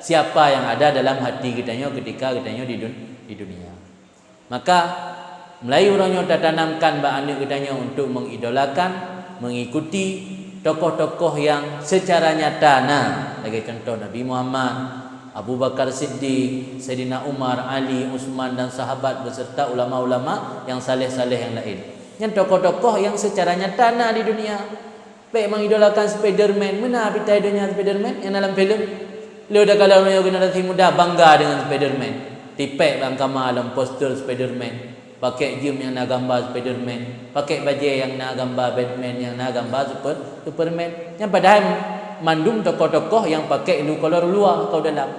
siapa yang ada dalam hati geutanyoe ketika geutanyoe di dun-, di dunia. Maka, mulai uroe nyoe tatanamkan bak aneuëk geutanyoe untuk mengidolakan, mengikuti tokoh-tokoh yang secara nyata na, lagée contoh Nabi Muhammad, Abu Bakar Siddiq, Saidina Umar, Ali, Utsman dan sahabat beserta ulama-ulama yang saleh-saleh yang lain. Nyan tokoh-tokoh yang secara nyata na di dunia. Pék mengidolakan Spiderman, meunan pih taidong nyan Spiderman nyang dalam filem. Lé takalon meunyoe generasi muda bangga dengan Spiderman. Tipék bak kama lom poster Spiderman. Pakék jeuem nyang na gambar Spiderman. Pakék bajée nyang na gambar Batman, nyang na gambar Super-, Superman. Nyang padahai mandum tokoh-tokoh nyang pakék lu kolor luwa keu dalam.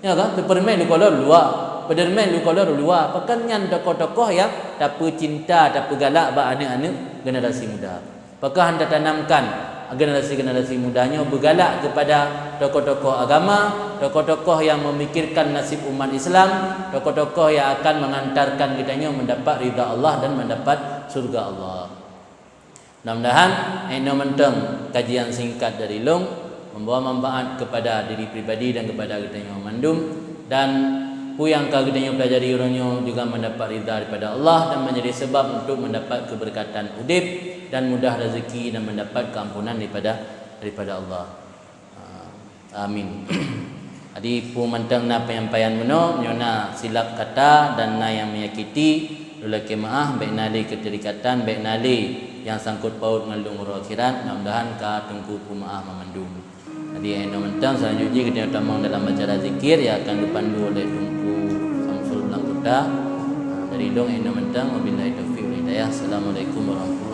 Ya kan? Superman lu kolor luwa, Spiderman lu kolor luwa. Pakon nyan tokoh-tokoh nyang tapeucinta, tapeugalak bak aneuëk-aneuëk generasi muda. Pakon hana tatanamkan generasi-generasi muda nyoe beugalak kepada tokoh-tokoh agama, tokoh-tokoh yang memikirkan nasib umat Islam, tokoh-tokoh yang akan mengantarkan geutanyoe mendapat ridha Allah dan mendapat surga Allah. Mudah-mudahan, eh, inoe mantong kajian singkat dari lôn membawa manfaat kepada diri pribadi dan kepada geutanyoe mandum, dan peue nyang ka geutanyoe pelajari uroe nyoe juga mendapat ridha daripada Allah dan menjadi sebab untuk mendapat keberkatan udeb dan mudah rezeki dan mendapat keampunan daripada, daripada Allah. Ah, amin. Jadi, peue mantong na penyampaian meunoe, nyoe na silap kata dan na nyang menyakiti, lôn lakée meuáh, bék na lé keuterikatan, bék na lé nyang sangkot paut ngon lôn uroe akhirat, mudah-mudahan ka teungku peumeuáh banmandum. Jadi, eh, inoe mantong, selanjutnya kita tamong dalam acara zikir yang akan dipandu oleh Teungku Samsul Blang Kota. Ah, dari lôn, eh, inoe mantong, wabillahi taufiq wal hidayah. Assalamualaikum warahmatullahi